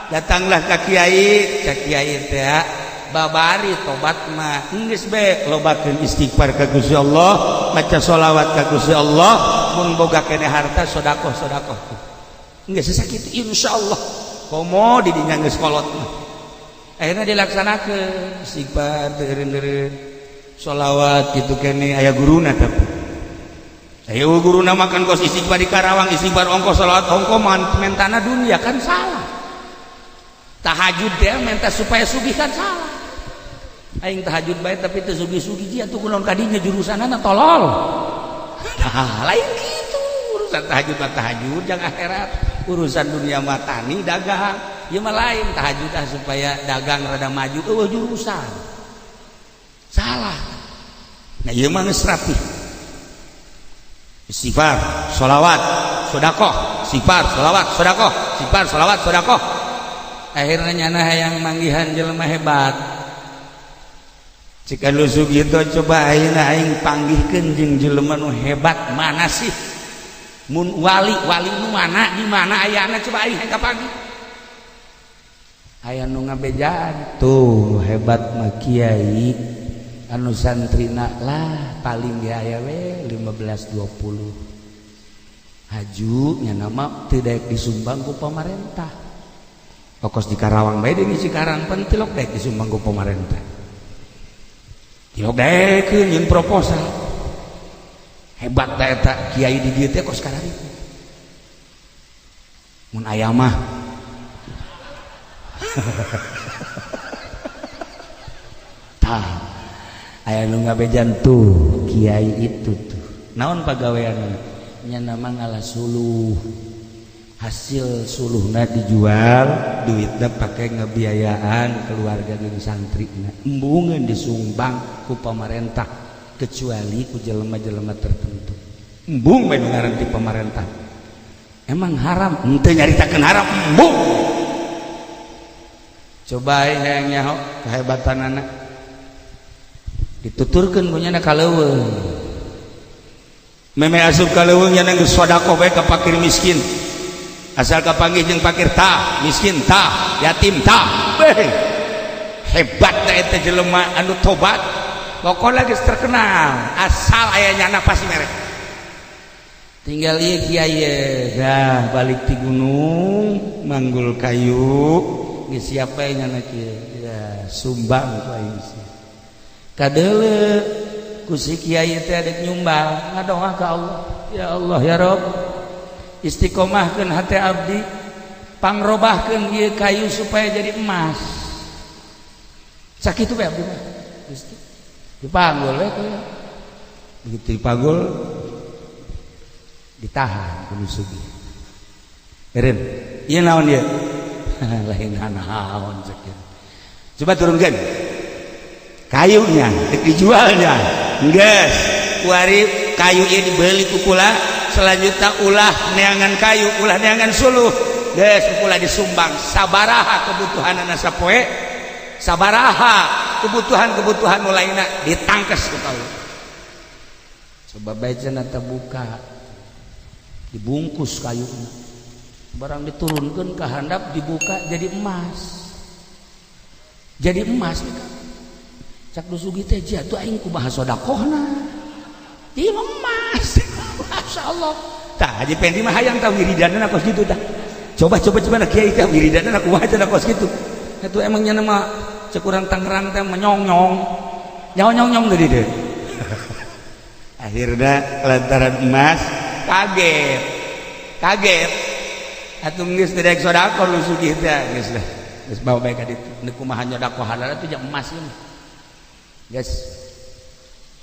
Datanglah ke kiai. Cek kiai teh, babari tobat mah geus be lobakeun istighfar ka Gusti Allah, maca sholawat ka Gusti Allah, mun boga keneh harta sedekah, sedekah. Geus sakitu, insyaallah komo di dinya geus kolot mah. Akhirnya dilaksanakeun, istighfar teureun-eureun, sholawat kitu keneh. Aya guruna, tapi ayo guruna makan kos istighfar di Karawang, istighfar ongko, sholawat ongko, mentana dunia kan salah. Tahajud teh minta supaya sugih kan salah. Aing tahajud bae tapi teu sugih-sugih, dia tuh kunaon kadinya jurusanana, tolol. Nah, lain gitu. Urusan tahajud mah tahajud jangan akhirat, urusan dunia mah tani dagang. Ieu mah lain, tahajud ah supaya dagang rada maju, eueuh jurusan salah. Nah, ieu mah geus rapi, istighfar, sholawat, sodakoh, istighfar, sholawat, sodakoh, istighfar, sholawat, sodakoh. Akhirnya nyana hayang manggihan jelema hebat. Jika lu gitu, coba ayeuna aing panggihkeun jeung jelema nu hebat mana sih? Mun wali, wali nu mana, di mana ayana, coba aing hayang kapanggih. Aya nu ngabejaan tuh, hebat mah kiai anu santrina lah paling ge aya we 15 20. Haju nya nama teu daek disumbang ku pamarentah. Okos di Karawang bae, di Cikarang pan tilok daek disumbang ku pamarentah, tilok daekeun nyeun proposal. Hebat da eta kiai di dieu teh kos kararitu mun aya mah. Tah, aya nu ngabejan tuh, kiai itu tuh naon pagawean nya? Nama ngala suluh, hasil suluhna dijual, duitnya pakai ngebiayaan keluarga jeung santri, embungeun disumbang ku pamarentah, kecuali ku jelema-jelema tertentu. Embung bae ngaran di pamarentah. Emang haram? Henteu nyaritakeun haram, embung. Coba hayang nyaho kehebatan anak, dituturkeun ku nyana ka leuweung. Meme asup ka leuweung, nyana geus sedekah bae ka fakir miskin. Asal kapanggih jeung fakir tah, miskin tah, yatim tah. Beh, hebat da eta jelema anu tobat. Pokoknya geus terkenal, asal aya nyana pasti mere. Tinggal ieu kiai dah balik ti gunung, manggul kayu, geus siap bae nyana kieu. Ya, sumbang ku aing sih. Kadeule ku si kiai teh dek nyumbang, ngadoa ka Allah, "Ya Allah, ya Rob, istiqomahkeun hati abdi, pangrobahkeun ieu kayu supaya jadi emas." Sakitu bae abdi mah. Gusti, dipanggul we kuy. Begitu dipanggul, ditahan ku nu sugih. "Eureun, ieu naon ieu?" "Lain naon," cek. "Coba turunkan kayunya, dek dijualnya." "Geus, kuari kayu ieu dibeli ku kula. Selanjutnya ulah neangan kayu, ulah neangan suluh. Geus, ku kula disumbang sabaraha kebutuhanana sapoe, sabaraha kebutuhan-kebutuhan lainna ditangkes ku kaula." Coba bae cenah, buka, dibungkus kayu, barang diturunkan ke handap, dibuka, jadi emas, jadi emas. Cak nu sugih teh, "Jatuh aing, kumaha sodakohna? Ieu mah emas." Masya Allah. Tah, Haji Pendi mah hayang tah wiridanna kos kitu tah. Coba, coba, coba na kiai teh wiridanna kumaha cenah kos kitu. Itu emangnya nama cek urang Tangerang teh menyong-nyong. Nyawa nyong-nyong tadi deh. Akhirnya lantaran emas kaget. Kaget. Atuh geus teu daek sedekah nu sugih teh, geus lah. Geus, bawa bae ka ditu. Neuk kumaha nyodakohanana tuh emas ini. Geus,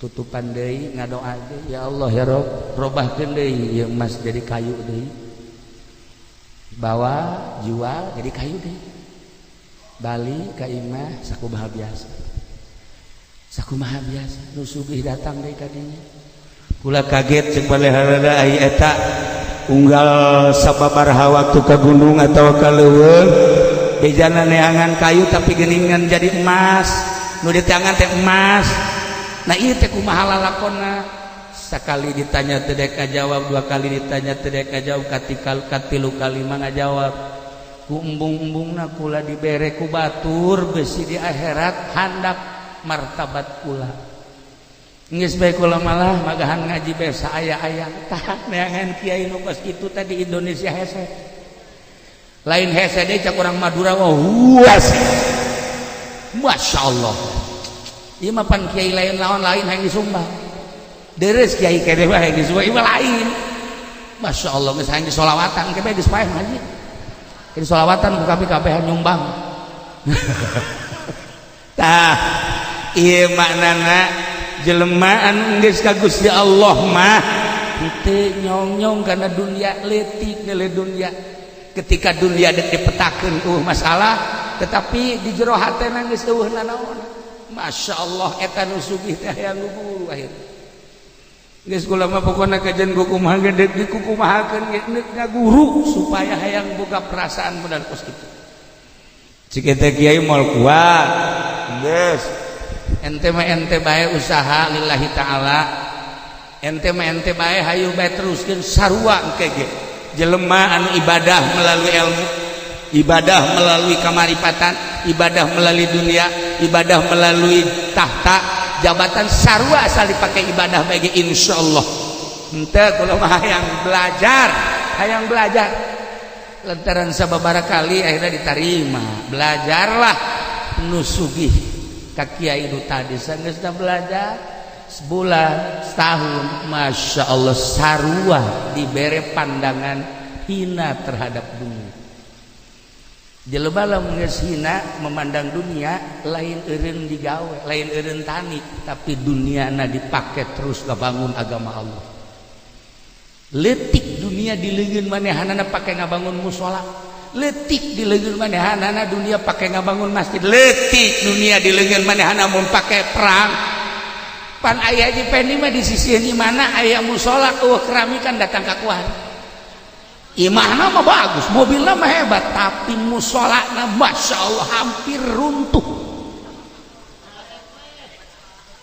tutupan deui, ngadoa deui, "Ya Allah, ya Rob, robahkeun deui ieu emas jadi kayu deui." Bawa, jual, jadi kayu deui. Balik ka imah sakumaha biasa. Sakumaha biasa, nu sugih datang deui ka dinya. "Kula kaget," cek baleharana, "ai eta unggal sababaraha waktu ka gunung atau ka leuweung, bejana neangan kayu tapi geuningan jadi emas, nu diteangan teh emas. Nah, ieu teh kumaha lalakonna?" Sakali ditanya teu dek ngajawab, dua kali ditanya teu dek ngajawab, katikal katilu kali mah ngajawab, "Ku embung-embungna kula dibere ku batur, besi di akhirat handap martabat kula. Geus bae kula malah magahan ngaji bae saaya-aya." Tah, neangan kiai nu kos kitu tadi Indonesia hese. Lain hese deui, cak urang Madura wah huas. Masya Allah. Ieu mah pan kiai lain lawan lain hayang disumbang. Deres kiai kene mah hayang disumbang, ieu mah lain. Masya Allah, geus hayang disolawatan ke geus paeh ngaji. Jadi solawatan ku kami kabeh nyumbang. Tah, ieu maknana jelema anu geus ka Gusti Allah mah henteu nyong-nyong karena dunia, leutik nilai dunia. Ketika dunia dek dipetakeun masalah, tetapi di jero hatena geus eueuh nanaon. Masya Allah, eta nu sugih teh hayang ngubur akhir. Geus, kula mah pokona kajian kukumaha ge deuk dikukumahakeun ge neuk ngaguru supaya hayang boga perasaan modal kos kitu. Cik eta kiai moal kuat. Geus. Ente mah ente bae, usaha lillahi ta'ala. Ente mah ente bae, hayu bae teruskeun sarua engke ge. Jelema anu ibadah melalui ilmu, ibadah melalui kamaripatan, ibadah melalui dunia, ibadah melalui tahta, jabatan, sarua asal dipakai ibadah bae ge insyaallah. Henteu, kula mah hayang belajar, hayang belajar. Lantaran sababaraha kali akhirnya diterima. Belajarlah nu sugih ka kiai nu tadi. Sanggeus belajar sebulan, setahun, Masya Allah, sarua dibere pandangan hina terhadap dunia. Jelema lamun geus hina memandang dunia, lain eureun digawe, lain eureun tani, tapi duniana dipake terus ngabangun agama Allah. Leutik dunia di leungeun manehanana pake ngabangun musola, leutik di leungeun manehanana dunia pake ngabangun masjid, leutik dunia di leungeun manehana mun pake perang. Pan aya Haji Pendi mah di sisi ini mana aya musola eueuh keramikan datang ka kuari. Imahna mah bagus, mobilna mah hebat, tapi musolana masya Allah hampir runtuh,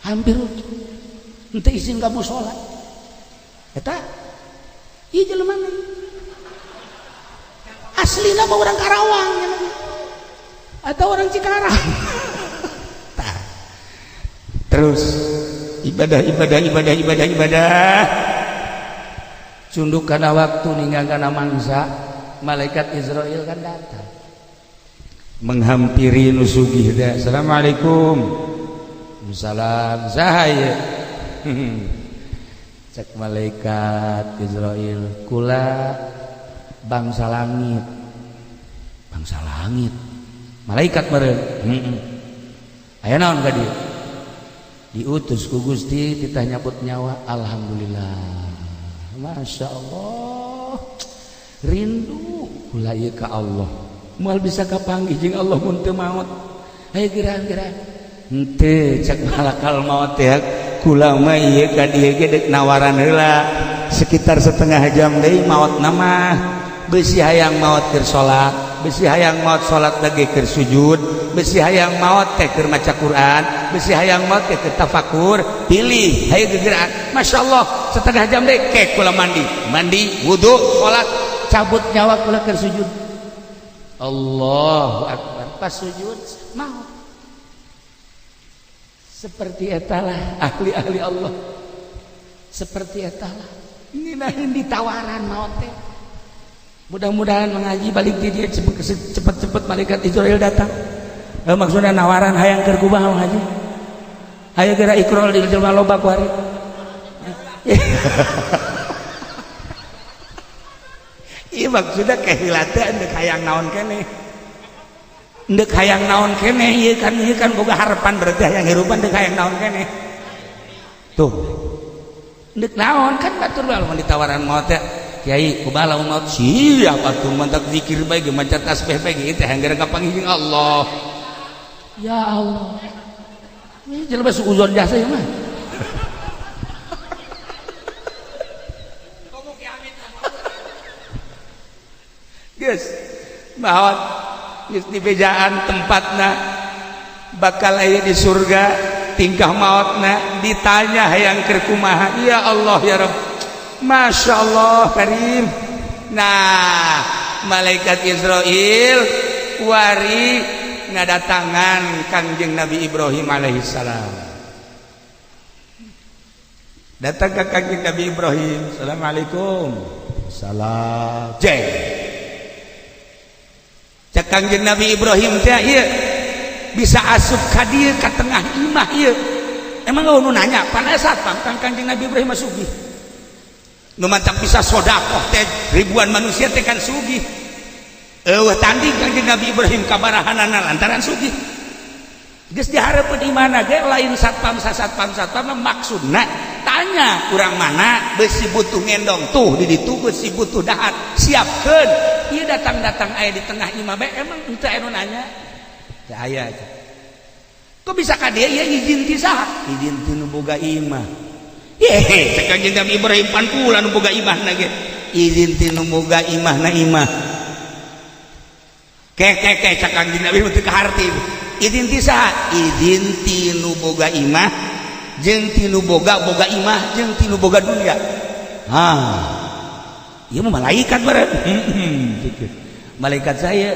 hampir runtuh. Henteu izin ka musola. Eta ieu jelema aslina mah orang Karawang atau orang Cikarang. Tah. Terus ibadah ibadah ibadah ibadah ibadah. Cunduk kana waktu, ninggal kana mangsa, malaikat Izrail kan datang. Menghampiri nu sugih teh. Assalamualaikum. Salam, saha ieu? Cek malaikat Izrail, kula bangsa langit. Bangsa langit, malaikat meureun. Heeh. Aya naon ka dieu? Diutus ku Gusti titah nyabut nyawa. Alhamdulillah, Masya Allah, rindu kula ieu ka Allah, moal bisa kapanggih jeung Allah mun teu maot. Ayo geura-geura. Henteu, cek malakal maot teh, kula mah ieu ka dieu ge deuk nawaran heula, sekitar setengah jam deui maotna mah. Besi hayang maot keur salat, besi hayang maot salat lagi keur sujud, besi hayang maot teh keur maca Quran, besi hayang maot teh keur tafakur. Pilih, hayu gegeraan. Masya Allah, setengah jam deh kek kula mandi mandi, wudu, salat, cabut nyawa kula keur sujud. Allahu akbar, pas sujud maut. Seperti etalah ahli-ahli Allah, seperti etalah nginahin ditawaran maut teh. Mudah-mudahan mengaji balik di dia cepet-cepet malaikat Izrail datang. Maksudnya nawaran hayang keur kumaha mengaji, hayo geura ikrol di jelema loba kuari. Iya, maksudnya keheula teh endek hayang naon keneh, endek hayang naon keneh. Ieu kan boga harapan, berarti hayang hirupan, endek hayang naon keneh tuh, endek naon kan batur lamun ditawaran maut teh. Kiai, kumaha lamun maut? Siap atuh, mantak zikir bae ge, maca tasbih bae ge, teh hayang kapanggih jeung Allah. Ya Allah, ini jelema suuzon jasa ya mah. Geus maot, geus dibejaan tempatna bakal aya di surga. Tingkah maotna ditanya hayang keur kumaha. Ya Allah, ya Rabb, Masya Allah Karim. Nah, malaikat Izrail wari ngadatangan Kangjeng Nabi Ibrahim alaihissalam. Datang ke Kangjeng Nabi Ibrahim. Assalamualaikum. Salam. Jeng. Cek Kangjeng Nabi Ibrahim teh ieu bisa asup ka dieu ka tengah imah ieu. Emang nu nanya pan aya satpam kan? Kangjeng Nabi Ibrahim sugih. Nu mantap bisa sodakoh teh ribuan manusia teh kan sugih. Eueuh tanding Kangjeng Nabi Ibrahim kabarahanana lantaran sugih. Geus dihareupeun di mana ge lain satpam satpam satpam, maksudna tanya urang mana besi butuh ngendong tuh di ditu, besi butuh dahar siapkeun. Ieu datang-datang aya di tengah imah bae, emang henteu aya nu nanya? Teu aya. Kok bisa ka dieu? Ieu izin ti saha? Izin ti nu boga imah. Yehe, cek Kangjeng Nabi Ibrahim, pan kula nu boga imahna ge. Izin ti nu boga imahna imah. Ke ke ke, cek Kangjeng Nabi teu kaharti. Izin ti saha? Izin ti nu boga imah jeung ti nu boga boga imah jeung ti nu boga dunia. Ha, ieu mah malaikat bareng. Malaikat saya,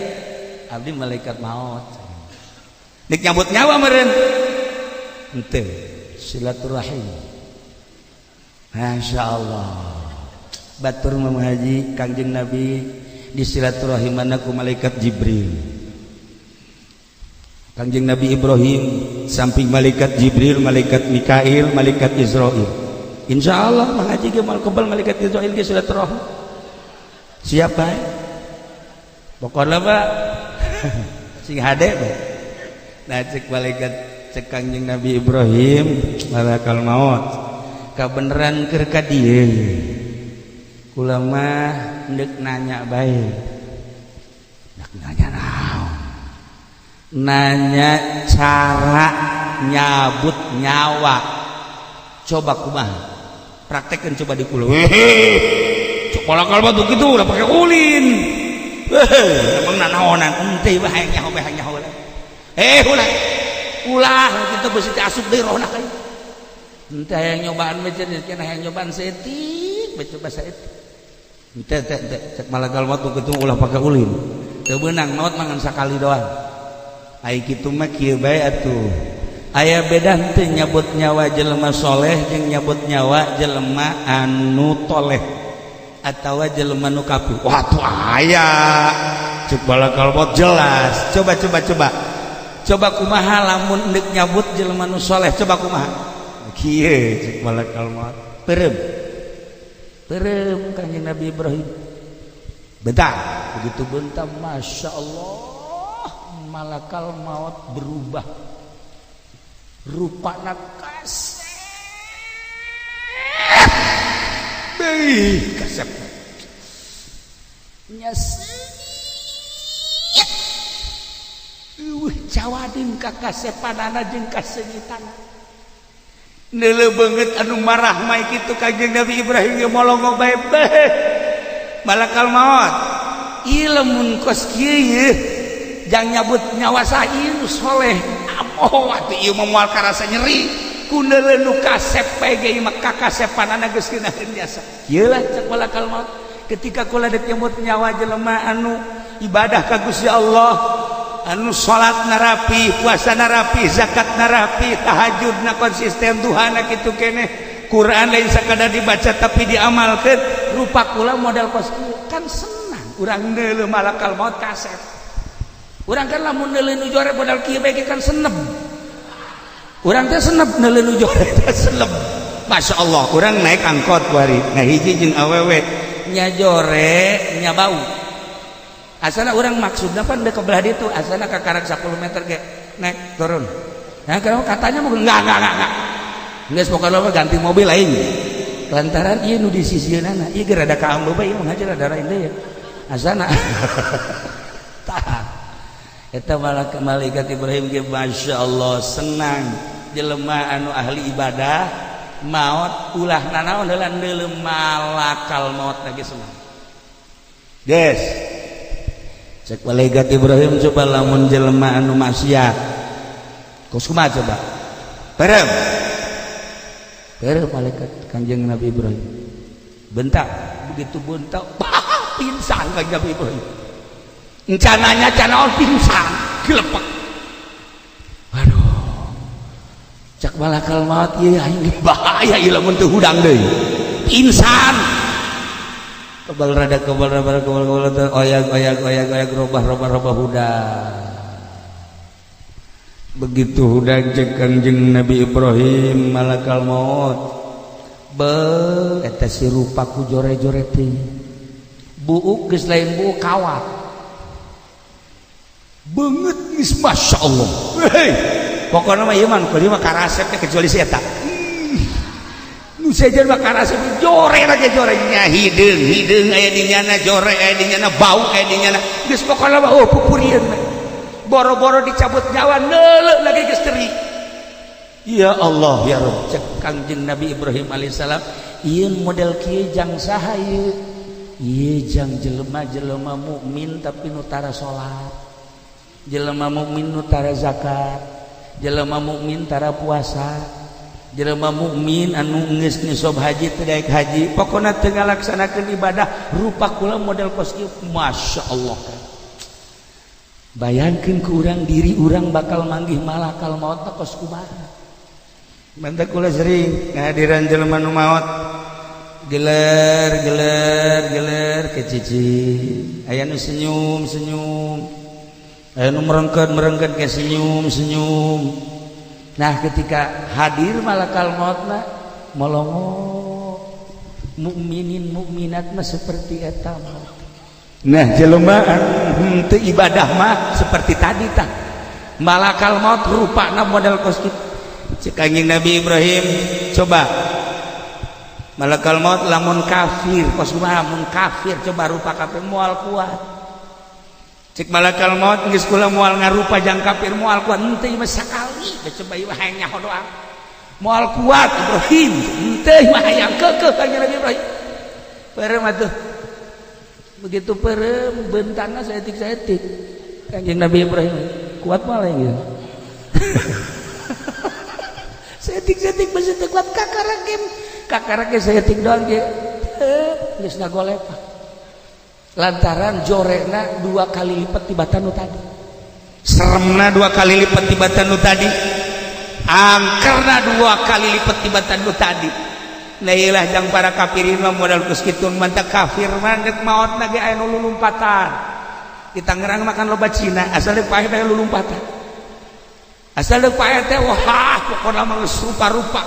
abdi malaikat maut. Nek nyabut nyawa meureun. Henteu, silaturahim. Masya Allah. Batur mah haji Kangjeng Nabi di silaturahimana ku malaikat Jibril. Kangjeng Nabi Ibrahim samping malaikat Jibril, malaikat Mikail, malaikat Israil. Insya Allah mengaji ge moal kebal malaikat Israil ge silaturahim. Siap bae. Pokokna mah sing hade bae. Nah, cek malaikat, cek Kangjeng Nabi Ibrahim, malakal maut kabeneran keur ka dieu, kula mah endek nanya bae. Ndek nanya naon? Nanya cara nyabut nyawa, coba kumaha, praktekkan coba di kula. Cok. Cek malakal maut gitu ulah pakai ulin. Emang nanaonan ente bae, hayang nyaho bae, hayang nyaho. Eh, ulah. Ulah kitu, beusi teh asup deui rohna ka ieu. Ente hayang nyobaan bae cenah, hayang nyobaan saeutik bae, coba saeutik. Ente ente ente, cek malakal maut kitu ulah pakai ulin. Teu beunang, maot mangan sakali doang. Ai kitu mah kieu bae atuh. Aya beda henteu nyabut nyawa jelema soleh jeung nyabut nyawa jelema anu toleh atawa jelema nu kafir? Wah, tuh aya. Cek malakal maut jelas. Coba, coba, coba. Coba kumaha lamun deuk nyabut jelema nu soleh, coba kumaha? Kieu cek malakal maut. Peureum. Peureum Kanjeng Nabi Ibrahim. Bentar, begitu bentar, Masya Allah, malakal maut berubah rupana, kasep. Beuh, kasep nya seungit. Eueuh cawadin ka kasepanana jeung kaseungitana. Neuleuh beungeut anu marah mah kitu, Kanjeng Nabi Ibrahim ge molongo bae. Beuh, malakal maut, ieu lamun kos kieu yeuh jang nyabut nyawa saha nu soleh? Amoh atuh, ieu mah moal karasa nyeri ku neuleuh nu kasep bae ge, ieu mah kakasepanana geus ngeunaheun jasa. Kieu lah cek malakal maut, ketika kula dek nyebut nyawa jelema anu ibadah ka Gusti Allah, anu salat narapi, puasa narapi, zakat narapi, tahajud na konsisten, duhana kitu keneh, Quran lain sakadar dibaca tapi diamalkeun, rupa kula model kos kieu, kan senang urang neuleuh malakal maut kasep. Urang kan lamun neuleuh nu jore model kieu bae kan senep. Urang teh senep neuleuh nu jore teh senep. Masya Allah, urang naik angkot kuari ngahiji jeung awewe, nya jore nya bau. Asana urang maksudna pan ke belah ditu, asana ka karak 10 meter ge naik turun. Nah, kalau katanya mau enggak. Geus pokokna mah ganti mobil aing. Lantaran ieu nu di sisieunana, ieu ge rada kaambe bae, ieu mah ngajar rada lain deui. Asana. Tah. Eta malah malaikat Ibrahim ge Masya Allah senang, jelema anu ahli ibadah maot ulah nanaon heula, neuleuh malakal maut lagi senang. Guys, cek malaikat Ibrahim, coba lamun jelema anu maksiat kos kumaha coba? Peureum. Peureum malaikat Kanjeng Nabi Ibrahim. Bentak, begitu bentak, pingsan Kanjeng Nabi Ibrahim. Encananya cana pingsan, gelepek. Aduh. Cek malakal maut, ieu aing bahaya ieu lamun teu hudang deui. Pingsan. Kebal rada kebal rada kebal kebal, oyag oyag oyag oyag, robah robah robah, hudang. Begitu hudang, cek Kanjeng Nabi Ibrahim, malakal maut. Be, eta si rupa ku jore-jore teh. Buuk geus lain buuk, kawat. Banget geus, Masya Allah. Hei, pokoknya mah ieu mah nu kelima karasep teh kecuali si eta. Nu sejen mah karasep, jore lagi jore nya, hideung hideung aya di nyana, jore aya di nyana, bau aya di nyana. Geus pokokna mah oh pupurieun mah. Boro-boro dicabut nyawa, neuleuh lagi geus teri. Ya Allah ya Rabb, cek Kangjeng Nabi Ibrahim alaihissalam, ieu model kieu jang saha ieu? Ieu jang jelema-jelema mukmin tapi nu tara salat, jelema mukmin nu tara zakat, jelema mukmin tara puasa, jelema mukmin anu geus nisob haji teu daek haji, pokona teu ngalaksanakeun ibadah, rupa kula model kos kieu. Masya Allah, bayangkeun ku urang diri urang bakal manggih malakal maut teh kos kumaha. Mantak kula sering ngahadiran jelema nu maot, geler geler geler ke cici, aya nu senyum senyum, aya nu merengket merengket ke senyum senyum. Nah, ketika hadir malakal mautna molongo, mukminin mukminat mah seperti eta. Nah, jelema henteu ibadah mah seperti tadi tah, malakal maut rupana model kos kitu. Cek Kanjeng Nabi Ibrahim, coba malakal maut lamun kafir kos kumaha? Mun kafir, coba rupa kafir moal kuat. Cek malakal maut, geus kula moal ngarupa jang kafir, moal kuat. Henteu mah sakali, coba ieu hayang nyaho doang, moal kuat Ibrahim. Henteu mah hayang keukeuh Kanjeng Nabi Ibrahim. Bareng atuh. Begitu peureum beuntana saeutik-saeutik. Kanjeng Nabi Ibrahim kuat malah gitu. Saeutik-saeutik besi teu kuat, kakara ge kakara ge saeutik doang ge geus ngagolepak. Lantaran jorekna dua kali lipat tibatan nu tadi. Seremna dua kali lipat tibatan nu tadi, angkerna dua kali lipat tibatan nu tadi. Nah, iyalah jang para kafirin mah modal geus kitu. Mantap, kafir mah rek maot ge aya nu lulumpatan. Di Tangerang makan loba Cina, asal deuk paeh teh lulumpatan, asal deuk paeh teh wah, pokona mah geus rupa-rupa.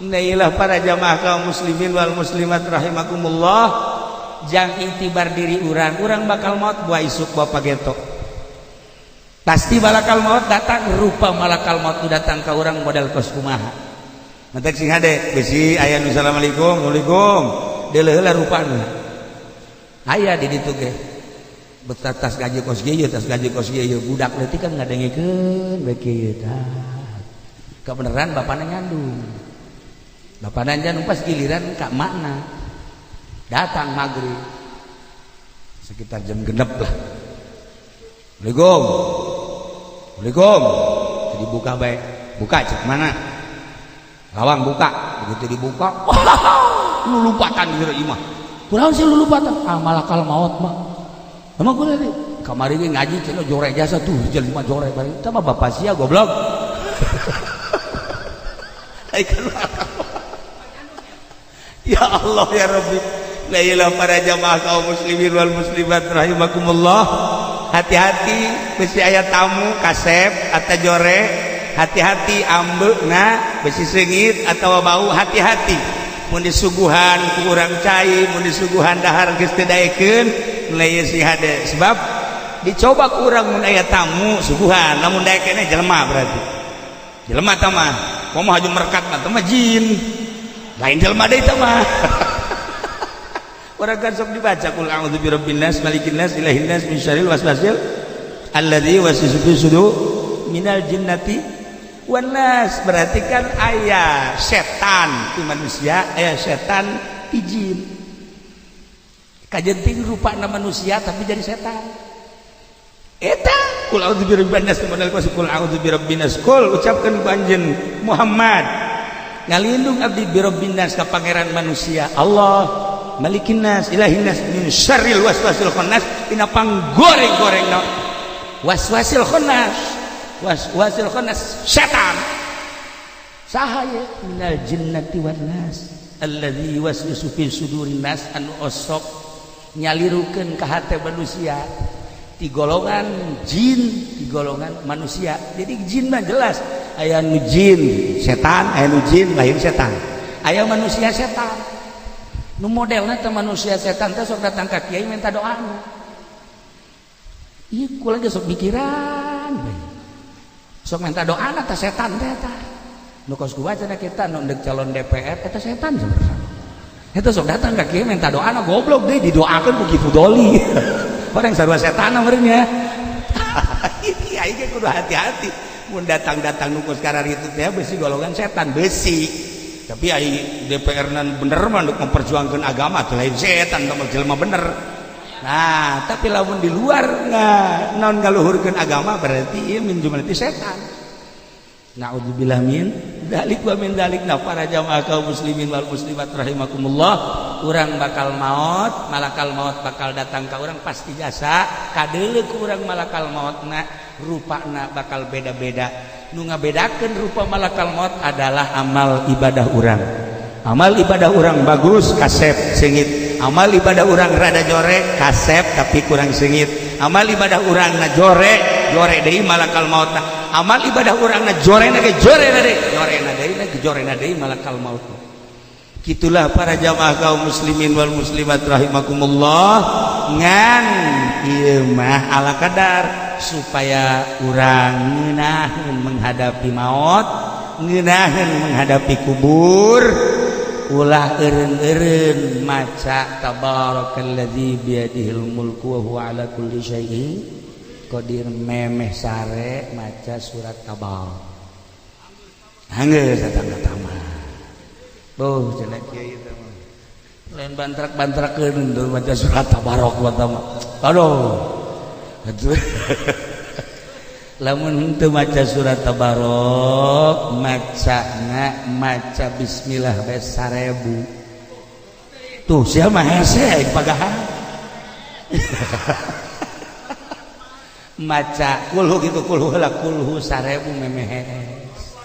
Nah, iyalah para jamaah kaum muslimin wal muslimat rahimakumullah, jang iktibar diri urang, urang bakal maut buah isuk, buah pageto pasti malakal maut datang. Rupa malakal maut datang ke orang modal kos kumaha? Mantak sing hade, bisi aya nu assalamualaikum, assalamualaikum, deuleu heula rupana. Aya di ditu ge betas tas gaji kos kieu, tas gaji kos kieu, budak leutik kan ngadengekeun bae kieu. Tah, kebenaran bapana nyandung, bapana nyandung. Pas giliran ka makna datang maghrib sekitar jam 6 lah, "Assalamualaikum, assalamualaikum." Jadi buka baik, buka cek mana lawang buka. Begitu dibuka, lu lompatan di imah. Kurang sih lu lompatan. Ah, malakal maut mah emang gue tadi kamari ge ngaji cenah jore jasa tuh jelema jore bareng sama bapak sia goblok. Ya Allah ya Rabbi. La ilaha. Para jamaah kaum muslimin wal muslimat rahimakumullah, hati-hati bisi aya tamu kasep atau jore. Hati-hati ambeuna, bisi seungit atau bau. Hati-hati mun disuguhan ku urang cai, mun disuguhan dahar geus teu daekeun. Mulai si hade, sebab dicoba ku urang mun aya tamu suguhan, lamun daekeun jelema, berarti jelema tah mah. Komo haju merkat mah, tah mah jin, lain jelema deui tah mah. Urang kan sok dibaca qul a'udzu birabbin nas, malikin nas, ilahin nas, min syarril waswasil alladzi yuwaswisu fi sudur minal jinnati wan nas. Berarti kan aya setan di manusia, aya setan di jin. Kajenting rupana manusia tapi jadi setan. Eta qul a'udzu birabbin nas, modal qul a'udzu birabbin nas. Qul, ucapkan ku anjeun Muhammad, ngalindung abdi, birabbin nas, ka pangeran manusia Allah, malikin nas, ilahin nas, min syarril waswasil khannas, tina panggoreng-goreng no waswasil khannas. Waswasil khannas setan saha ye? Minal jinnati wan nas, alladzi yuwaswisu fi sudurin nas, anu osok nyalirukeun ka hate manusia, di golongan jin, di golongan manusia. Jadi jin mah jelas aya nu jin setan, aya nu jin lain setan, aya manusia setan. Nu modelna teh manusia setan teh sok datang ka kiai minta doa. Ieu kula ge sok mikiran we. Sok minta doa teh setan teh eta. Nu kos ku cenah kita nu ndek calon DPR eta setan sebenarnya. Eta sok datang ka kiai minta doa, goblok deui didoakeun ku Ki Fudoli. Orang sarua setan meureun ya. Kiai ge kudu hati-hati mun datang-datang nu kos itu teh, besi golongan setan besi. Tapi ai DPR nan bener mah untuk memperjuangkan agama teh lain setan, teh jelema bener. Nah, tapi lamun di luar nggak non ngaluhurkeun agama, berarti ieu min jumlati setan. Na'udzubillah min dalik wa min dalik. Nah, para jamaah kaum muslimin wal muslimat rahimakumullah, urang bakal maut, malakal maut bakal datang ka urang pasti jasa kadeuleu ku urang. Malakal mautna rupana bakal beda-beda. Nu ngabedakeun rupa malakal maut adalah amal ibadah urang. Amal ibadah urang bagus, kasep seungit. Amal ibadah urang rada jore, kasep tapi kurang seungit. Amal ibadah urang na jore, jore deui malakal maut. Amal ibadah urang na jore na ge, jore na deui, jore na deui na, jore na deui malakal maut. Gitulah para jamaah kaum muslimin wal muslimat rahimakumullah. Ngan ieu mah ala kadar supaya urang ngeunaheun menghadapi maut, ngeunaheun menghadapi kubur, ulah eureun-eureun maca tabarakalladzi biyadihil mulku wa huwa ala kulli syai'in qadir. Memeh sare maca surat Tabarak, anggeus datang ka tamat. Boh, cenah kiai teh mah. Lain bantrak-bantrakeun teu maca surat Tabarok mah. Aduh. Lamun henteu maca surat Tabarok, macana maca bismillah bae 1000. Tuh sia mah hese aing pagahan. Maca kulhu gitu, kulhu heula, kulhu 1000 memehes.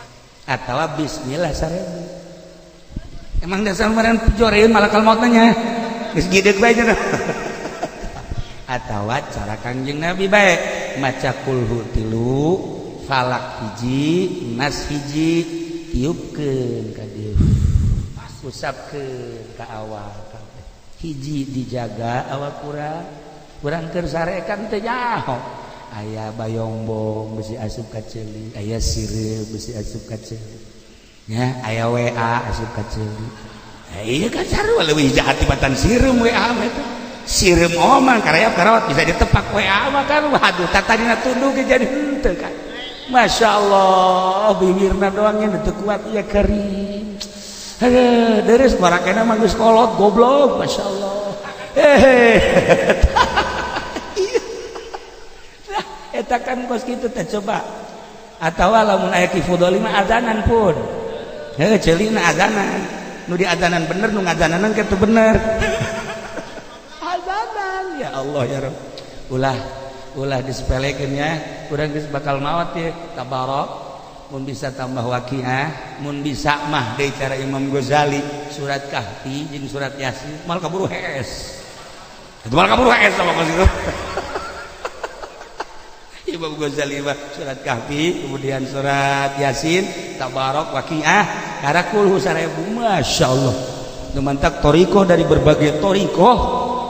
Atawa bismillah 1000. Emang dasar meureun pijoreun malakal maut nya. Geus gideug bae cenah. Atawa cara Kangjeng Nabi bae maca kulhu 3, falak 1, nas 1, tiupkeun ka dieu, usapkeun ka awak kabeh. Hiji dijaga awak urang, urang keur sarekan teu nyaho. Aya bayongbong besi asup ka ceuli, aya sireum besi asup ka ceuli. Nya aya WA asup ka ceuli. Iya kan sarua leuwih jahat tibatan sireum WA mah eta. Sireum omah karayap karawat bisa ditepak, WA mah kan waduh tatadina tunduk jadi henteu kan. Masya Allah, bibirna doang nya teu kuat ieu kering. Aduh, deres barakena mah geus kolot goblok, Masya Allah. Hehe. Nah, eta kan kos kitu teh coba. Atawa lamun aya Ki Fudoli mah azanan pun. Heuh, ceulina azanan. Nu diazanan bener, nu ngazananan kitu bener. Azanan ya Allah ya Rabb. Ulah ulah disepelekeun nya, urang geus bakal maot ya. Tabarok mun bisa tambah Waqiah, mun bisa mah deui cara Imam Ghazali surat Kahfi jeung surat Yasin mal kaburu hees. Itu mal kaburu hees sama kos itu. Imam Ghazali mah surat Kahfi kemudian surat Yasin, Tabarok, Waqiah, karakul 1000, Masya Allah. Nu mantak torikoh dari berbagai torikoh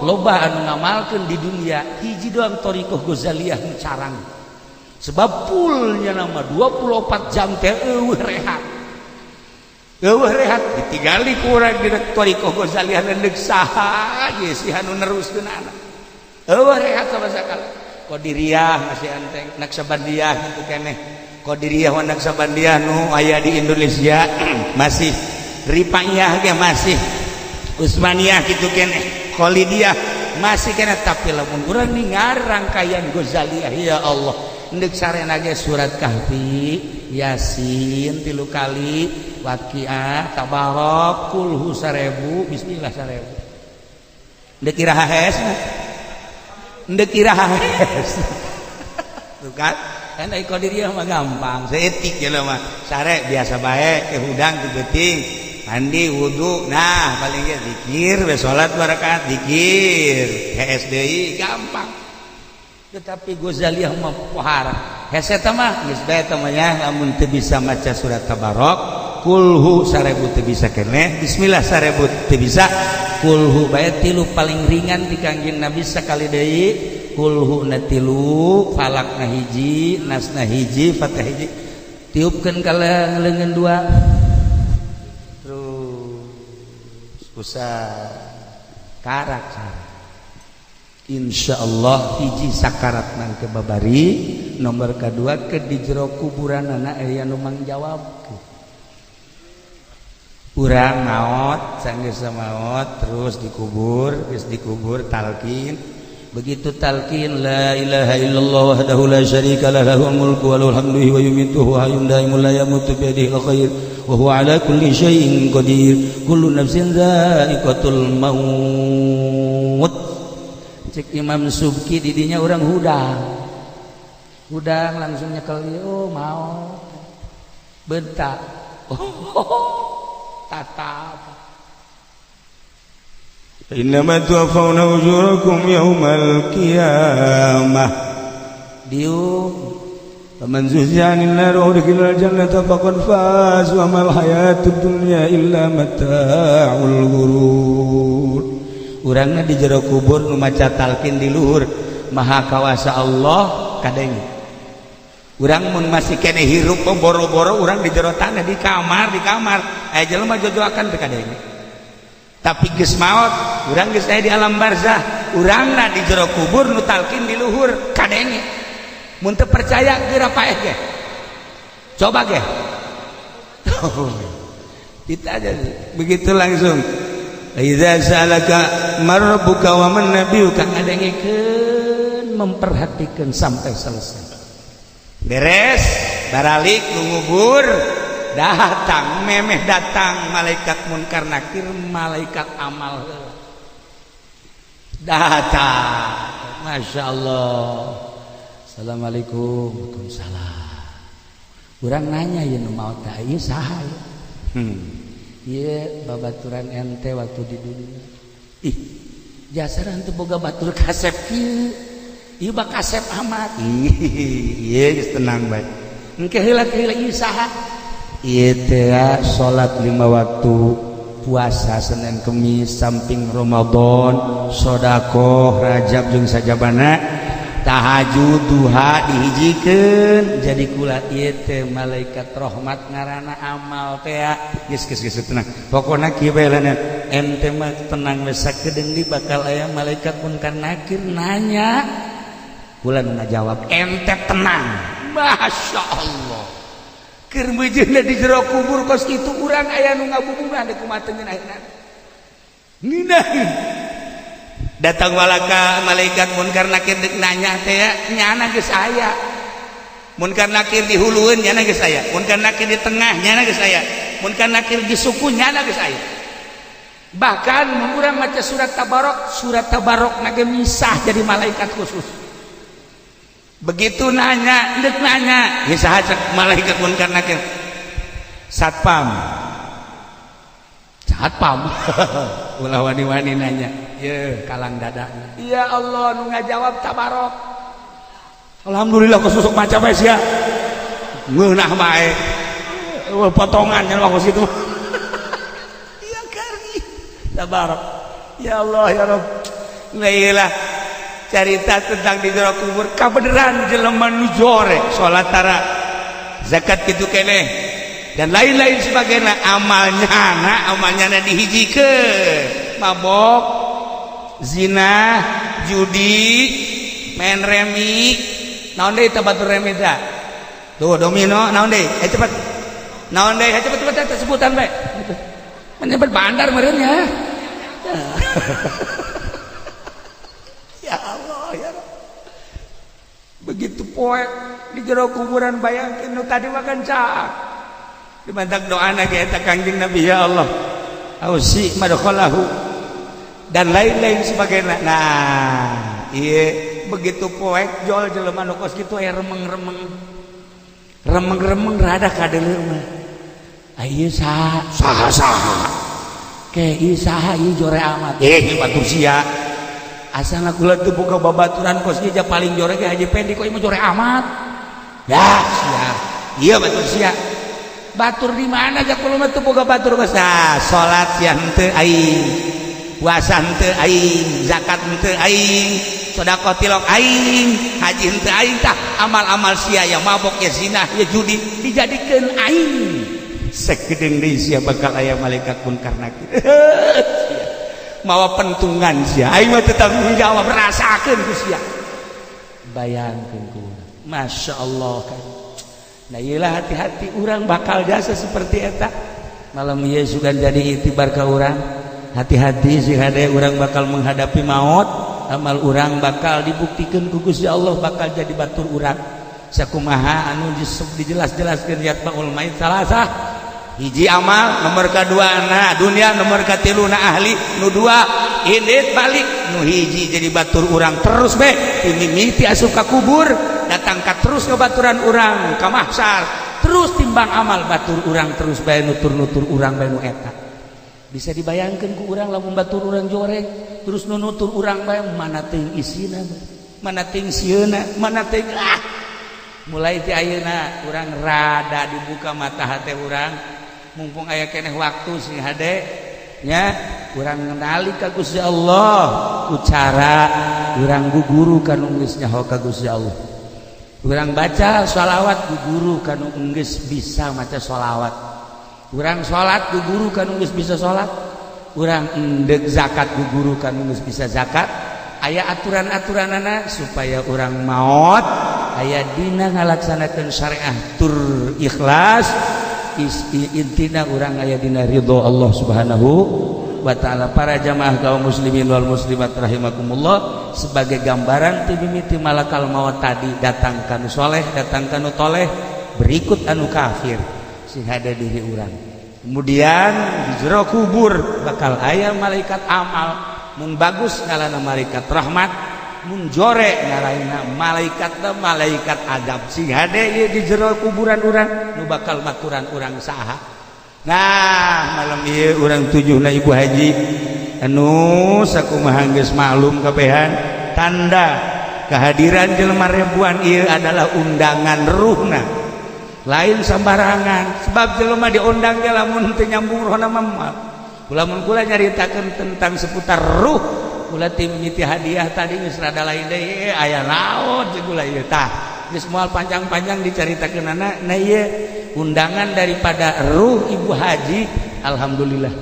loba anu ngamalkeun di dunia, hiji doang torikoh Ghazaliyah nu carang. Sebab fullnya nama 24 jam teh eueuh rehat. Eueuh rehat ditinggali ku urang di torikoh Ghazaliyah leundeuk saha ye si anu neruskeun anak. Eueuh rehat sama sakali. Qadiriyah masih enteng, Naksabandiyah kitu keneh. Qadiriyah wa Naksabandiyah nu aya di Indonesia masih, Rifaiyah ge masih, Utsmaniyah kitu keneh, Khalidiyah masih keneh, tapi lamun urang ningar rangkaian Ghazaliyah ya Allah, endek sarena ge surat Kahfi, Yasin 3 kali, Waqiah, Tabarok, kulhu 1000, bismillah 1000. Endek iraha hees? Endek iraha hees? Tuh kan? Kan ai Qadiriyah mah gampang, saeutik jelema mah. Sare biasa bae, ke hudang ke beuting, mandi wudu, nah paling ge zikir we, salat 2 rakaat zikir, hees deui gampang. Tetapi Ghazaliyah mah pohara. Hese eta mah geus bae eta mah nya, lamun teu bisa maca surat Tabarok, kulhu 1000 teu bisa keneh, bismillah 1000 teu bisa, kulhu bae 3 paling ringan di Kangjeng Nabi sakali deui, kulhu na 3, falak na 1, nas na 1, fatah 1, tiupkeun ka leungeun 2, terus usah karak sare. Insya Allah hiji sakarat nang ke babari, nomor kedua ke di jero kuburan anak aya nu mangjawab. Urang maot, sanggeus maot terus dikubur, geus dikubur talqin. Begitu talqin la ilaha illallah wahdahu la syarika lah lahul mulku wa lahul hamdu wa yumitu wa hayyun daimun la yamutu bi yadihil khair wa huwa ala kulli syai'in qadir kullu nafsin dha'iqatul maut. Cek Imam Subki didinya urang hudang. Hudang langsung nyekel ieu, oh maot. Bentak. Oh, tatap. Innama tuwaffawna ujurakum yaumal qiyamah. Diuk faman zuhziha 'anil nar wa udkhilal jannata faqad faz wa mal hayatud dunya illa mata'ul ghurur. Urangna di jero kubur nu maca talqin di luhur maha kawasa Allah kadenge. Urang mun masih kene hirup boro-boro urang di jero tanah di kamar aya jelema jojoakan teu kadenge. Tapi geus maot urang geus aya di alam barzah, urangna di jero kubur nu talqin di luhur kadenge. Mun teu percaya geura paeh ge. Coba ge. Kita aja begitu langsung. Idza sa'alaka marbuka wa man nabiyuka, ngadengekeun, memperhatikan sampai selesai. Beres, baralik nu ngubur, datang, memeh datang malaikat Munkar Nakir, malaikat amal heula datang. Masya Allah. Assalamualaikum. Waalaikumsalam. Urang nanya, ya nu maot teh ieu saha ya? Ieu babaturan ente waktu di dunia. Ih, jasaran teu boga batur kasep kieu. Ieu bak kasep amat. Ih, ieu geus tenang bae. Engke heula, heula, ieu saha? Ieu teh salat lima waktu, puasa Senin Kemis samping Ramadan, sodakoh Rajab jeung sajabana, tahajud, duha dihijikeun jadi kula. Ieu teh malaikat rahmat, ngaranna amal teh. Geus, geus, geus, tenang. Pokona kieu bae lah, ente mah tenang we, sakedeung di bakal aya malaikat Munkar Nakir nanya, kula nu ngajawab, ente tenang. Masya Allah, keur meujeuhna di jero kubur kos kitu, urang aya nu ngabubungan deuk kumaha teu ngeunah. Ngeunah datang walaka malaikat Munkar Nakir dek nanya teh nyana geus aya. Munkar Nakir di hulueun nyana geus aya, Munkar Nakir di tengah nyana geus aya, Munkar Nakir di suku nyana geus aya. Bahkan mun urang maca surat Tabarok, surat Tabarok nage misah jadi malaikat khusus. Begitu nanya, dek nanya, geus saha? Cek malaikat Munkar Nakir, satpam. Satpam. Ulah wani-wani nanya. Ye, kalang dadana. Ya Allah, nu ngajawab Tabarok. Alhamdulillah kesusuk maca bae sia, ngeunah bae potongan nya kos kitu. Iya, kari Tabarok. Ya Allah, ya Rabb. Nah, iyalah cerita tentang di jero kubur, kabeneran jelema nu jore salat tara, zakat kitu keneh, dan lain-lain sebagainya. Amalnya na, amalnya na dihijikeun, mabok, zina, judi, main remi, naon deui teh, batur remi teh tuh, domino, naon deui, eh cepet, naon deui, eh cepet, cepet, cepet, sebutan bae. Menyebut bandar meureun ya. Ya Allah, ya Rabb. Begitu poek di jero kuburan, bayangkeun nu tadi makan cak dibantak doana ge eta Kangjeng Nabi, ya Allah, ausi madkhalahu, dan lain-lain sebagainya. Nah, iya, begitu poek jol, jelema nu kos kitu aya remeng-remeng, remeng-remeng rada kadeuleu mah. Ieu saha, saha, saha? Ke ieu saha? Ieu jore amat. Eh, batur sia. Asal kula teu boga babaturan kos ieu, paling jore ge Haji Pendi, kok ieu mah jore amat. Ya sia, iya, batur sia. Batur di mana ja? Kula mah teu boga batur kos. Nah, salat sia henteu aing, puasa henteu aing, zakat henteu aing, sedekah tilok aing, haji henteu aing. Tah, amal-amal sia, ya mabok, ya zina, ya judi, dijadikeun aing. Sakedeung deui sia bakal aya malaikat Munkar Nakir mawa pentungan. Sia, aing mah teu tanggung jawab, rasakeun ku sia. Bayangkeun ku, Masya Allah kan. Nah, iyalah, hati-hati, urang bakal jasa seperti eta malam ieu sugan jadi itibar ka urang. Hati-hati sih, hade, urang bakal menghadapi maut, amal urang bakal dibuktikan ku Gusti Allah, bakal jadi batur urang sakumaha anu dijelas-jelaskeun, yatba'ul mayit salasah. Hiji amal, nomor kedua na dunia, nomor katilu na ahli, nu dua indit balik, nu hiji jadi batur urang terus be ini miti asup ka kubur, datang ka terus ngebaturan urang ka mahsyar, terus timbang amal batur urang terus bae, nutur-nutur urang bae. Nu eta bisa dibayangkan ku urang, lamun batur urang joreng terus nu nutur urang bae, mana teuing isina, mana teuing sieuna, mana teuing. Ah, mulai ti ayeuna urang rada dibuka mata hati urang, mumpung aya keneh waktu sing hade nya, urang ngenali ka Gusti Allah ku cara urang guguru ka nu geus nyaho ka Gusti Allah, urang baca sholawat guguru ka nu geus bisa maca sholawat, urang salat guguru ka nu geus bisa salat, urang endek zakat guguru ka nu geus bisa zakat. Aya aturan-aturanana supaya urang maot aya dina ngalaksanakeun syariah tur ikhlas, intina urang aya dina ridho Allah Subhanahu. Wa taala. Para jamaah kaum muslimin wal muslimat rahimakumullah, sebagai gambaran ti mimiti malakal maut tadi datang kanu soleh, datang kanu toleh, berikut anu kafir, sing ada diri urang. Kemudian di jero kubur bakal aya malaikat amal. Mun bagus ngalana malaikat rahmat, mun jore ngarana malaikat malaikat azab. Sing hade ieu di jero kuburan urang, nu bakal maturan urang saha? Nah, malam ieu urang tujuhna Ibu Haji anu sakumaha geus maklum kabehan. Tanda kehadiran jelema ribuan ieu adalah undangan ruhna, lain sembarangan, sebab jelema diundang ge lamun teu nyambung rohna mah. Lamun kula nyaritakeun tentang seputar ruh, kula ti mimiti hadiah tadi geus rada lain deui, aya naon jeung kula ieu. Tah, geus moal panjang-panjang dicaritakeunana. Nah, ieu undangan daripada ruh Ibu Haji, alhamdulillah.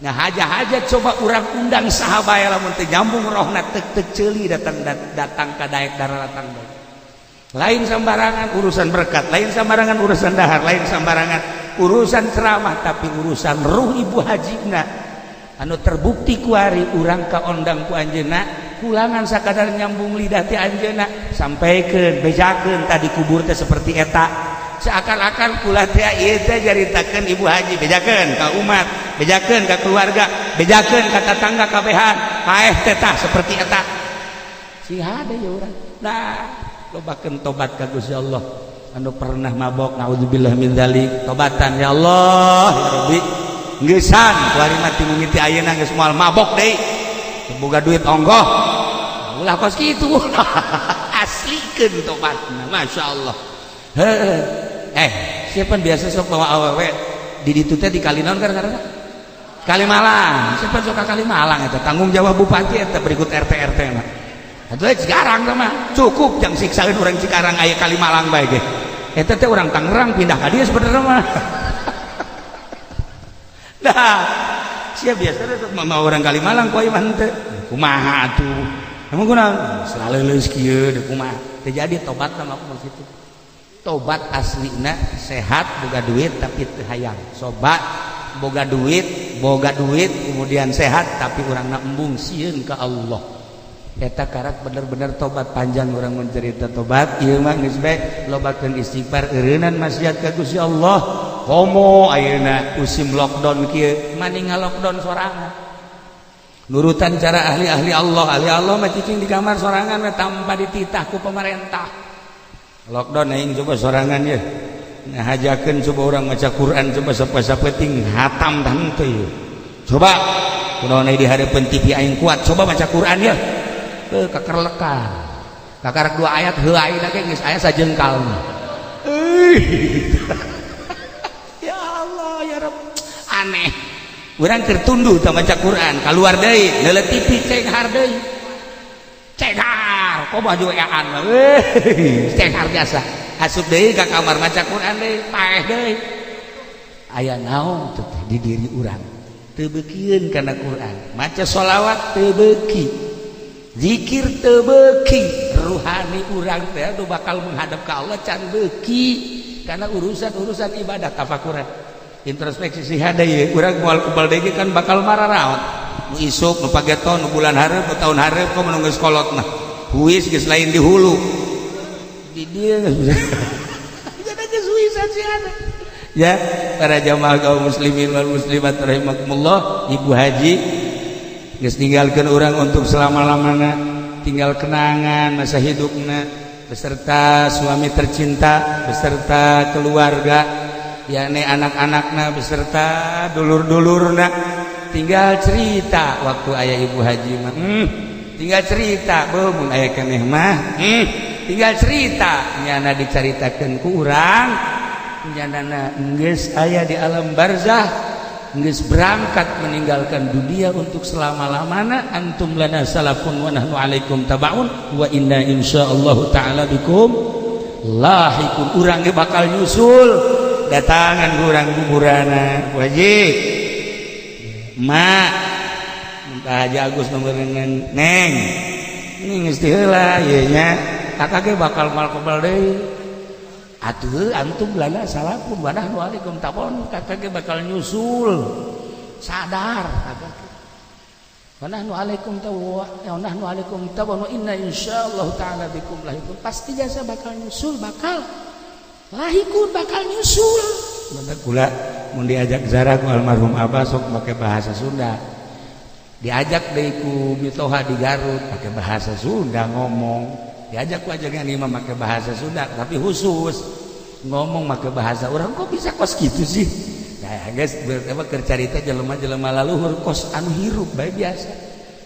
Nah, haja-haja coba urang undang saha bae, lamun teu nyambung rohna tek tek ceuli datang datang ka daek datang. Lain sembarangan urusan berkat, lain sembarangan urusan dahar, lain sembarangan urusan ceramah, tapi urusan ruh Ibu Hajina anu terbukti kuari urang kaondang ku anjeunna. Kulangan sakadar nyambung lidah ti anjeunna, sampaikan, bejakeun tadi kubur teh seperti eta. Seakan-akan kula teh ieu teh caritakeun Ibu Haji, bejakeun ka umat, bejakeun ka keluarga, bejakeun ka tetangga kabehan, paeh teh tah seperti eta. Sing hade ya urang. Nah, lobakeun tobat ka Gusti Allah. Anu pernah mabok, naudzubillah min dzalik, tobatan, ya Allah ya Rabbi, geusan kuari mah ti mimiti ayeuna geus moal mabok deui, boga duit onggoh ulah kos kitu. Aslikeun tobatna, Masya Allah. Heeh, eh, siapa biasa sok bawa awewe di ditu teh di kali naon kan karena Kalimalang? Siapa sok ka Kalimalang? Eta tanggung jawab bupati eta, berikut RT RT mah. Atuh Cikarang mah cukup, jang siksaeun urang Cikarang, aya Kalimalang bae ge. Eta teh urang Tangerang pindah ka dieu sebenarnya mah. Nah, sia biasa teh mah orang Kalimalang ku mah henteu. Kumaha atuh? Emang kunaon? Selalu leuleus kieu deh, kumaha? Teu jadi tobat mah aku situ. Tobat aslina sehat boga duit tapi teu hayang. Sobat boga duit, boga duit kemudian sehat tapi urangna embung, sieun ka Allah. Eta karak bener-bener tobat. Panjang urang mencerita tobat ieu mah. Geus bae lobakeun istighfar, eureunnan maksiat ka Gusti Allah. Komo ayeuna musim lockdown kieu, mani lockdown sorangan, nurutan cara ahli-ahli Allah. Ahli Allah mah cicing di kamar sorangan we tanpa dititah ku pemerintah. Lockdown aing coba sorangan ya. Nah, hajakeun coba orang maca Quran, coba sapeting hatam tante ya. Coba kunaon di hadapan TV aing kuat, coba maca Quran ya. Heuh, kakerlekan kakarak dua ayat, heuh, aing ge geus aya sajengkal. Ya Allah ya Rabb, aneh. Urang keur tunduh tah maca Quran, keluar deui neuleuh TV, cenghar deui, cenghar kok baju wean, cenghar biasa. Asup deui ka kamar, maca Quran deui, paeh deui. Aya naon teh di diri urang? Teu beukieun kana Quran, maca sholawat teu beuki, zikir teu beuki. Ruhani urang teh anu bakal menghadap ka Allah can beuki karena urusan-urusan ibadah. Tafakuran, introspeksi sih ada ya. Urang moal kebal deui kan, bakal mararaot nu isuk, nu pageton, nu bulan hareup, nu tahun hareup. Kok nu geus kolot mah huis geus lain di hulu, di dieu geus geus huisan sih ada ya. Para jamaah kaum muslimin wal muslimat rahimakumullah, Ibu Haji geus ninggalkeun urang untuk selama-lamana, tinggal kenangan masa hidupna beserta suami tercinta, beserta keluarga, yakni anak-anakna, beserta dulur-dulurna. Tinggal cerita waktu ayah Ibu Haji mah, tinggal cerita. Beuh, aya keneh mah, tinggal cerita. Nyana dicaritakeun ku urang, nyana geus aya di alam barzah, geus berangkat meninggalkan dunia untuk selama-lamana. Antum lana salafun wa nahnu alaikum tabaun wa inna insyaallah taala bikum lahiqun. Urang ge bakal nyusul datangan urang kuburana. Wajib mak Pak Haji Agus nomor, neng, ini geus heula ieu nya, kakak ge bakal mal kebal deui atuh. Antum lana salafun wa nahnu alaikum tabaun. Kakak ge bakal nyusul, sadar kakak. Wa nahnu alaikum tawa wa nahnu alaikum tawa wa inna insyaallah taala bikum lahikun. Pasti jasa bakal nyusul, bakal lahikun, bakal nyusul. Mantap kula mun diajak zarah ku almarhum Abah sok make bahasa Sunda. Diajak deui ku mitoha di Garut pakai bahasa Sunda ngomong. Diajak ku ajakan imam make bahasa Sunda, tapi khusus ngomong make bahasa orang kok bisa kos gitu sih. Nah, guys, berapa keur carita jelema-jelema laluhur kos anu hirup bae biasa.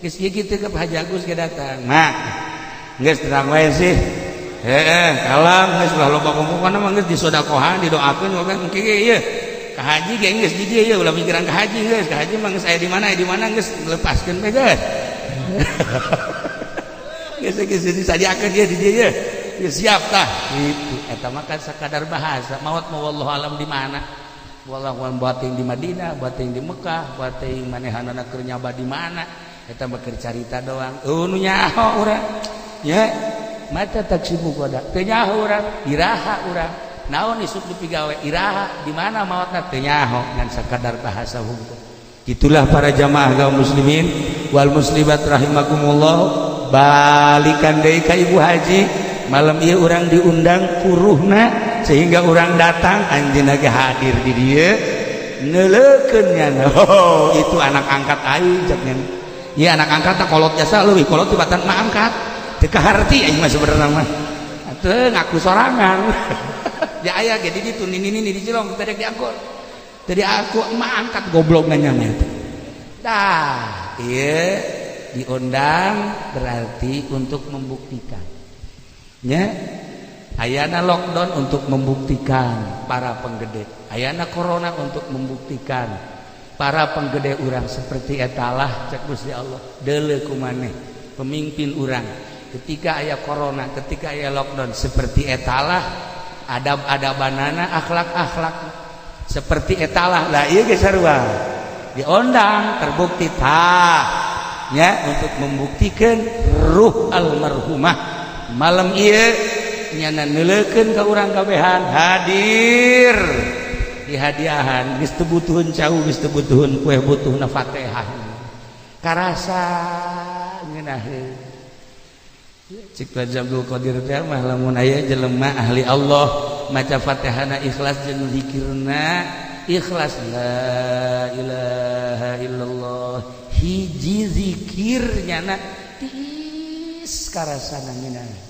Geus ieu kitu ke Haji Agus ge datang. Nah, geus tenang wae sih. Heeh, kalam geus ulah loba ngomong mah geus disodakohan, didoakeun kan engke ge ieu. Ka haji ge geus di dieu ieu ulah mikiran ka haji geus, ka haji mah geus aya di mana geus lepaskeun we geus. Geus geus disadiakeun ieu di dieu ieu. Geus siap tah gitu. Eta mah kan sakadar bahasa, maot mah wallahu alam di mana. Wallahu alam bating di Madinah, bating di Mekah, bating manehanana keur nyaba di mana. Eta mah keur carita doang. Eueuh nu nyaho urang. Nya mata taksibu koda. Teu nyaho urang, iraha urang. Naon isuk dipigawe iraha, di mana maotna teu nyaho ngan sakadar bahasa hungkul. Itulah para jamaah kaum muslimin wal muslimat rahimakumullah. Balikan deui ka Ibu Haji, malam ieu urang diundang kuruhna sehingga orang datang anjeunna ge hadir di dieu neuleukeun nya. Oh, itu anak angkat aing cek nya. Ieu anak angkat kolot jasa leuwih kolot tibatan mak angkat. Teu kaharti aing mah sebenarnya mah. Teu ngaku sorangan. Ya aya ge di ditu nini nini di Cilong tadi diangkut. Tadi aku emak angkat goblok nanya teh. Dah, ieu diundang berarti untuk membuktikan. Nya ayana lockdown untuk membuktikan para penggede, ayana corona untuk membuktikan para penggede urang seperti etalah cek Gusti Allah deuleu kumaneh pemimpin urang ketika aya corona, ketika aya lockdown seperti etalah adab-adabanana, akhlak-akhlak seperti etalah lah ieu geus sarua diondang terbukti tah nya untuk membuktikan ruh almarhumah malam ieu nyana neuleukeun ka urang kabehan hadir di hadiahan geus teu butuheun cau, geus teu butuheun kue, butuhna Fatihah karasa ngeunaheun. Cik Haji Abdul Qadir teh mah lamun aya jelema ahli Allah maca Fatihahna ikhlas jeung zikirna ikhlas la ilaha illallah hiji zikir nyana tiis karasana ngeunah.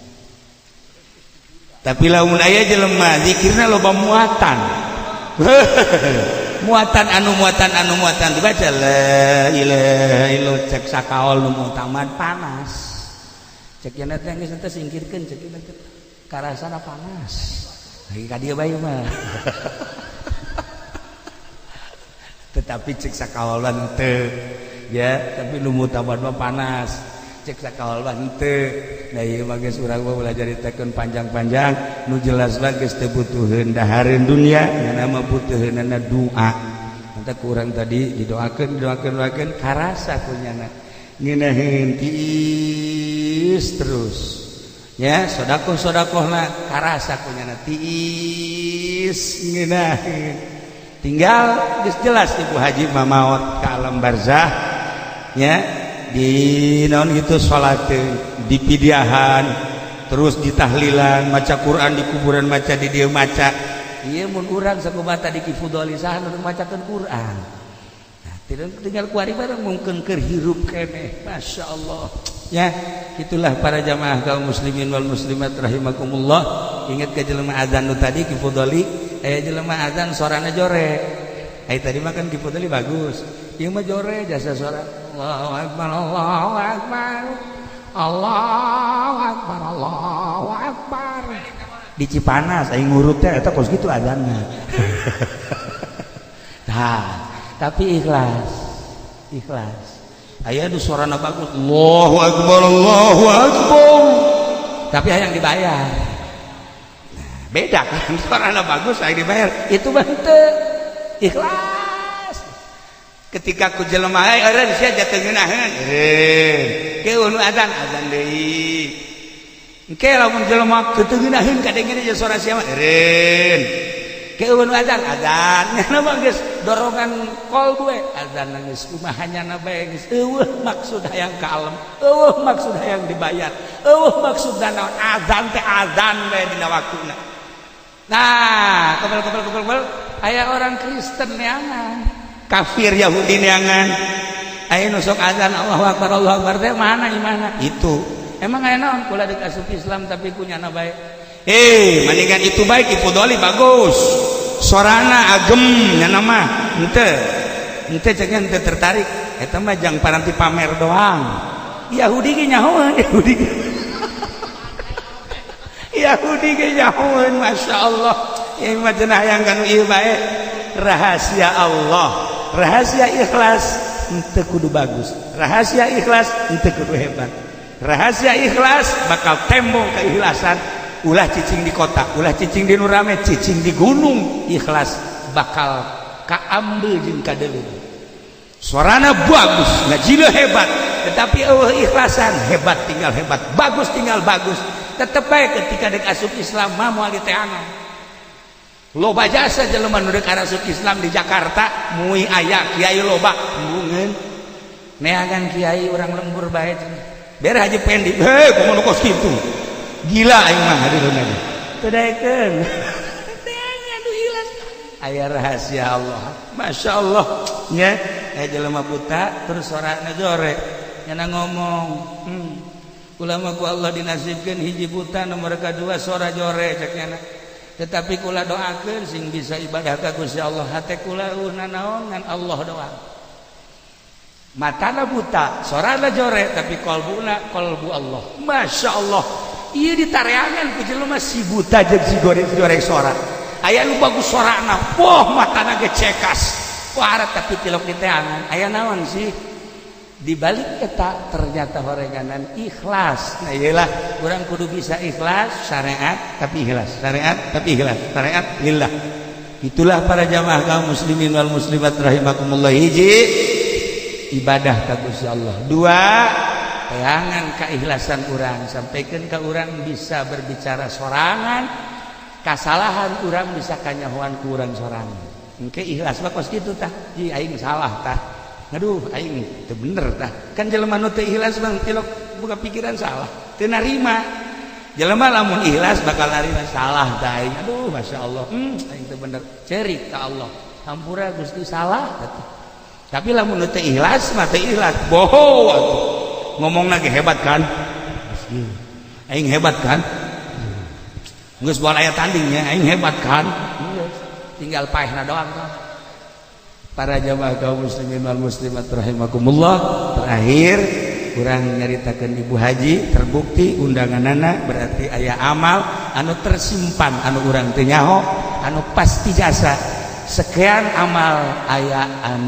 Tapi lamun aya jelema zikirna loba muatan, muatan anu muatan anu muatan dibaca la ilaha illallah cek sakaol nu mutamad panas cek nya teh geus teh singkirkeun cek nya teh karasana panas lagi ka dieu bae mah. Tetapi cek sakaolan teu ya, tapi nu mutamad mah panas cek sakaolan teu. Nah ieu mah geus urang mah ulah caritakeun panjang-panjang, nu jelas mah geus teu butuheun dahareun dunya, nyana mah butuheunana doa. Mantap ku urang tadi didoakeun didoakeun doakeun karasa ku nyana ngeunaheun tiis terus ya sedekah sedekahna karasa ku nyana tiis ngeunaheun. Tinggal geus jelas Ibu Haji mah maot ka alam barzah nya di naon gitu salateun di pidiahan terus ditahlilan maca Quran di kuburan maca di dieu maca ieu mun urang sakumaha tadi Ki Fudoli saha nu macakeun Quran. Nah, tinggal kuari bareng mungkin keur hirup keneh Masya Allah. Ya itulah para jamaah kaum muslimin wal muslimat rahimakumullah. Ingat ke jelema azan nu tadi Ki Fudoli aya jelema azan sorana jore. Ai tadi mah kan Ki Fudoli bagus, ieu mah jore jasa sora Allahu akbar Allahu akbar Allahu akbar Allahu akbar di Cipanas aing ngurut teh eta kos kitu azanna. Tah tapi ikhlas ikhlas aya nu sorana bagus Allahu akbar Allahu akbar tapi hayang dibayar. Nah, beda kan sorana bagus hayang dibayar itu mah teu ikhlas. Ketika ku jelema eureun sia jatuh ngeunaheun eureun ke nu azan azan deui engke lamun jelema teu ngeunaheun kadengena jeung sora sia mah eureun. Keueun azan, azan nya mah geus dorongan kolbu we azan geus kumaha nya bae geus eueuh maksud hayang kalem, eueuh maksud hayang dibayar, eueuh maksud naon, azan teh azan bae dina waktuna. Nah, kebel kebel kebel kebel aya orang Kristen neangan, kafir Yahudi neangan, aya nu sok azan Allahu Akbar, Allahu Akbar teh mana imana itu. Emang aya naon kula deuk asup Islam tapi ku nyana bae. Eh, mendingan itu baik Ibu Doli bagus. Sorana agem nyana mah. Henteu. Henteu ceknya henteu tertarik. Eta mah jang paranti pamer doang. Yahudi ge nyahoan, Yahudi ge. Yahudi ge nyahoan, Masya Allah. Ieu mah cenah hayang kanu ieu bae. Rahasia Allah. Rahasia ikhlas henteu kudu bagus. Rahasia ikhlas henteu kudu hebat. Rahasia ikhlas bakal tembong keikhlasan. Ulah cicing di kota, ulah cicing di nu rame, cicing di gunung, ikhlas bakal kaambil jeung kadeuleu. Suarana bagus, ngajina hebat, tetapi eueuh ikhlasan, hebat tinggal hebat, bagus tinggal bagus. Tetep bae ketika dek asup Islam mah moal diteangan. Loba jasa jelema nu dek asup Islam di Jakarta, mui aya kiai loba embungeun. Neangan kiai urang lembur bae cenah. Bere Haji Pendi, hei kumaha nu kos kitu. Gila aing mah hadirun aja. Teu daekeun. Neangan nu ikhlas. Aya rahasia Allah. Masya Allah. Nya, aya jelema buta terus sorana jore. Nyana ngomong, Kula mah ku Allah dinasibkeun hiji buta, nomor kedua sora jore cek nyana. Tetapi kula doakeun sing bisa ibadah ka Gusti Allah, hate kula eueuh nanaon ngan Allah doang. Matana buta, sorana jore tapi kolbuna kolbu Allah. Masya Allah. Ieu ditareangan ku jelema si buta jeung si goreng jore sora. Aya nu bagus sorana, wah matana ge cekas. Wah tapi tilok diteangan. Aya naon sih? Di balik eta ternyata horenganan ikhlas. Nah iyalah urang kudu bisa ikhlas syariat tapi ikhlas, syariat tapi ikhlas, syariat lillah. Itulah para jamaah kaum muslimin wal muslimat rahimakumullah. Hiji ibadah ka Gusti Allah. Dua tayangan keikhlasan urang sampaikan ke urang bisa berbicara sorangan, kasalahan urang bisa kanyahoan ku urang sorangan. Engke ikhlas mah kos kitu tah. Ji aing salah tah. Aduh aing teu bener tah. Kan jelema nu teu ikhlas bang tilok buka pikiran salah. Teu narima. Jelema lamun ikhlas bakal narima salah tah aing. Aduh Masya Allah. Aing teu bener. Cerik ka Allah. Hampura Gusti salah atuh. Tapi lamun nu teu ikhlas mah teu ikhlas. Boho atuh. Ngomong lagi hebat kan? Aing hebat kan? Geus moal aya tandingnya, aing hebat kan? Tinggal paehna doang tah. Para jamaah kaum muslimin wal muslimat rahimakumullah, terakhir kurang nyaritakeun ibu haji terbukti undanganana berarti aya amal anu tersimpan anu urang teu nyaho anu pasti jasa. Sekian amal aya an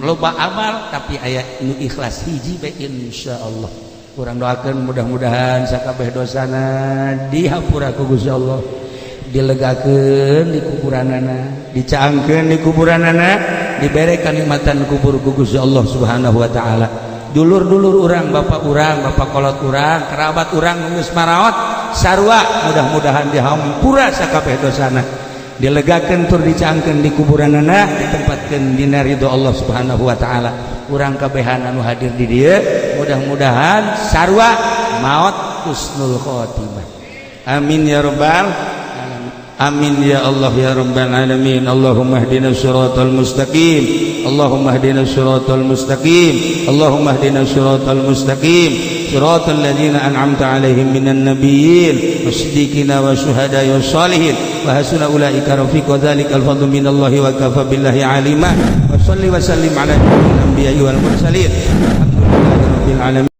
loba amal tapi aya nu ikhlas hiji bae insyaallah. Urang doakeun mudah-mudahan sakabeh dosana dihampura ku Gusti Allah, dilegakeun di kuburanana, dicaangkeun di kuburanana, dibere kanikmatan kubur ku Gusti Allah Subhanahu wa taala. Dulur-dulur urang, bapak urang, bapak kolot urang, kerabat urang geus maraot sarua mudah-mudahan dihampura sakabeh dosana, dilegakeun tur dicaangkeun di kuburanana, ditempatkeun dina ridho Allah Subhanahu wa taala. Urang kabehan anu hadir di dieu mudah-mudahan sarua maot husnul khotimah. Amin ya rabbal Amin ya Allah ya Rabbal alamin. Allahumma ihdinas siratal mustaqim. Allahumma ihdinas siratal mustaqim. Allahumma ihdinas siratal mustaqim. Siratal ladzina an'amta 'alaihim minan nabiyyin wasiddiqina wasyuhada'i wassalihin wa hasuna ulaika rafiqa. Dzalikal fadlu minallahi wa kafa billahi alima. Wa salli wa sallim ala nabiyil anbiya'i wal mursalin. Alhamdulillahi rabbil alamin.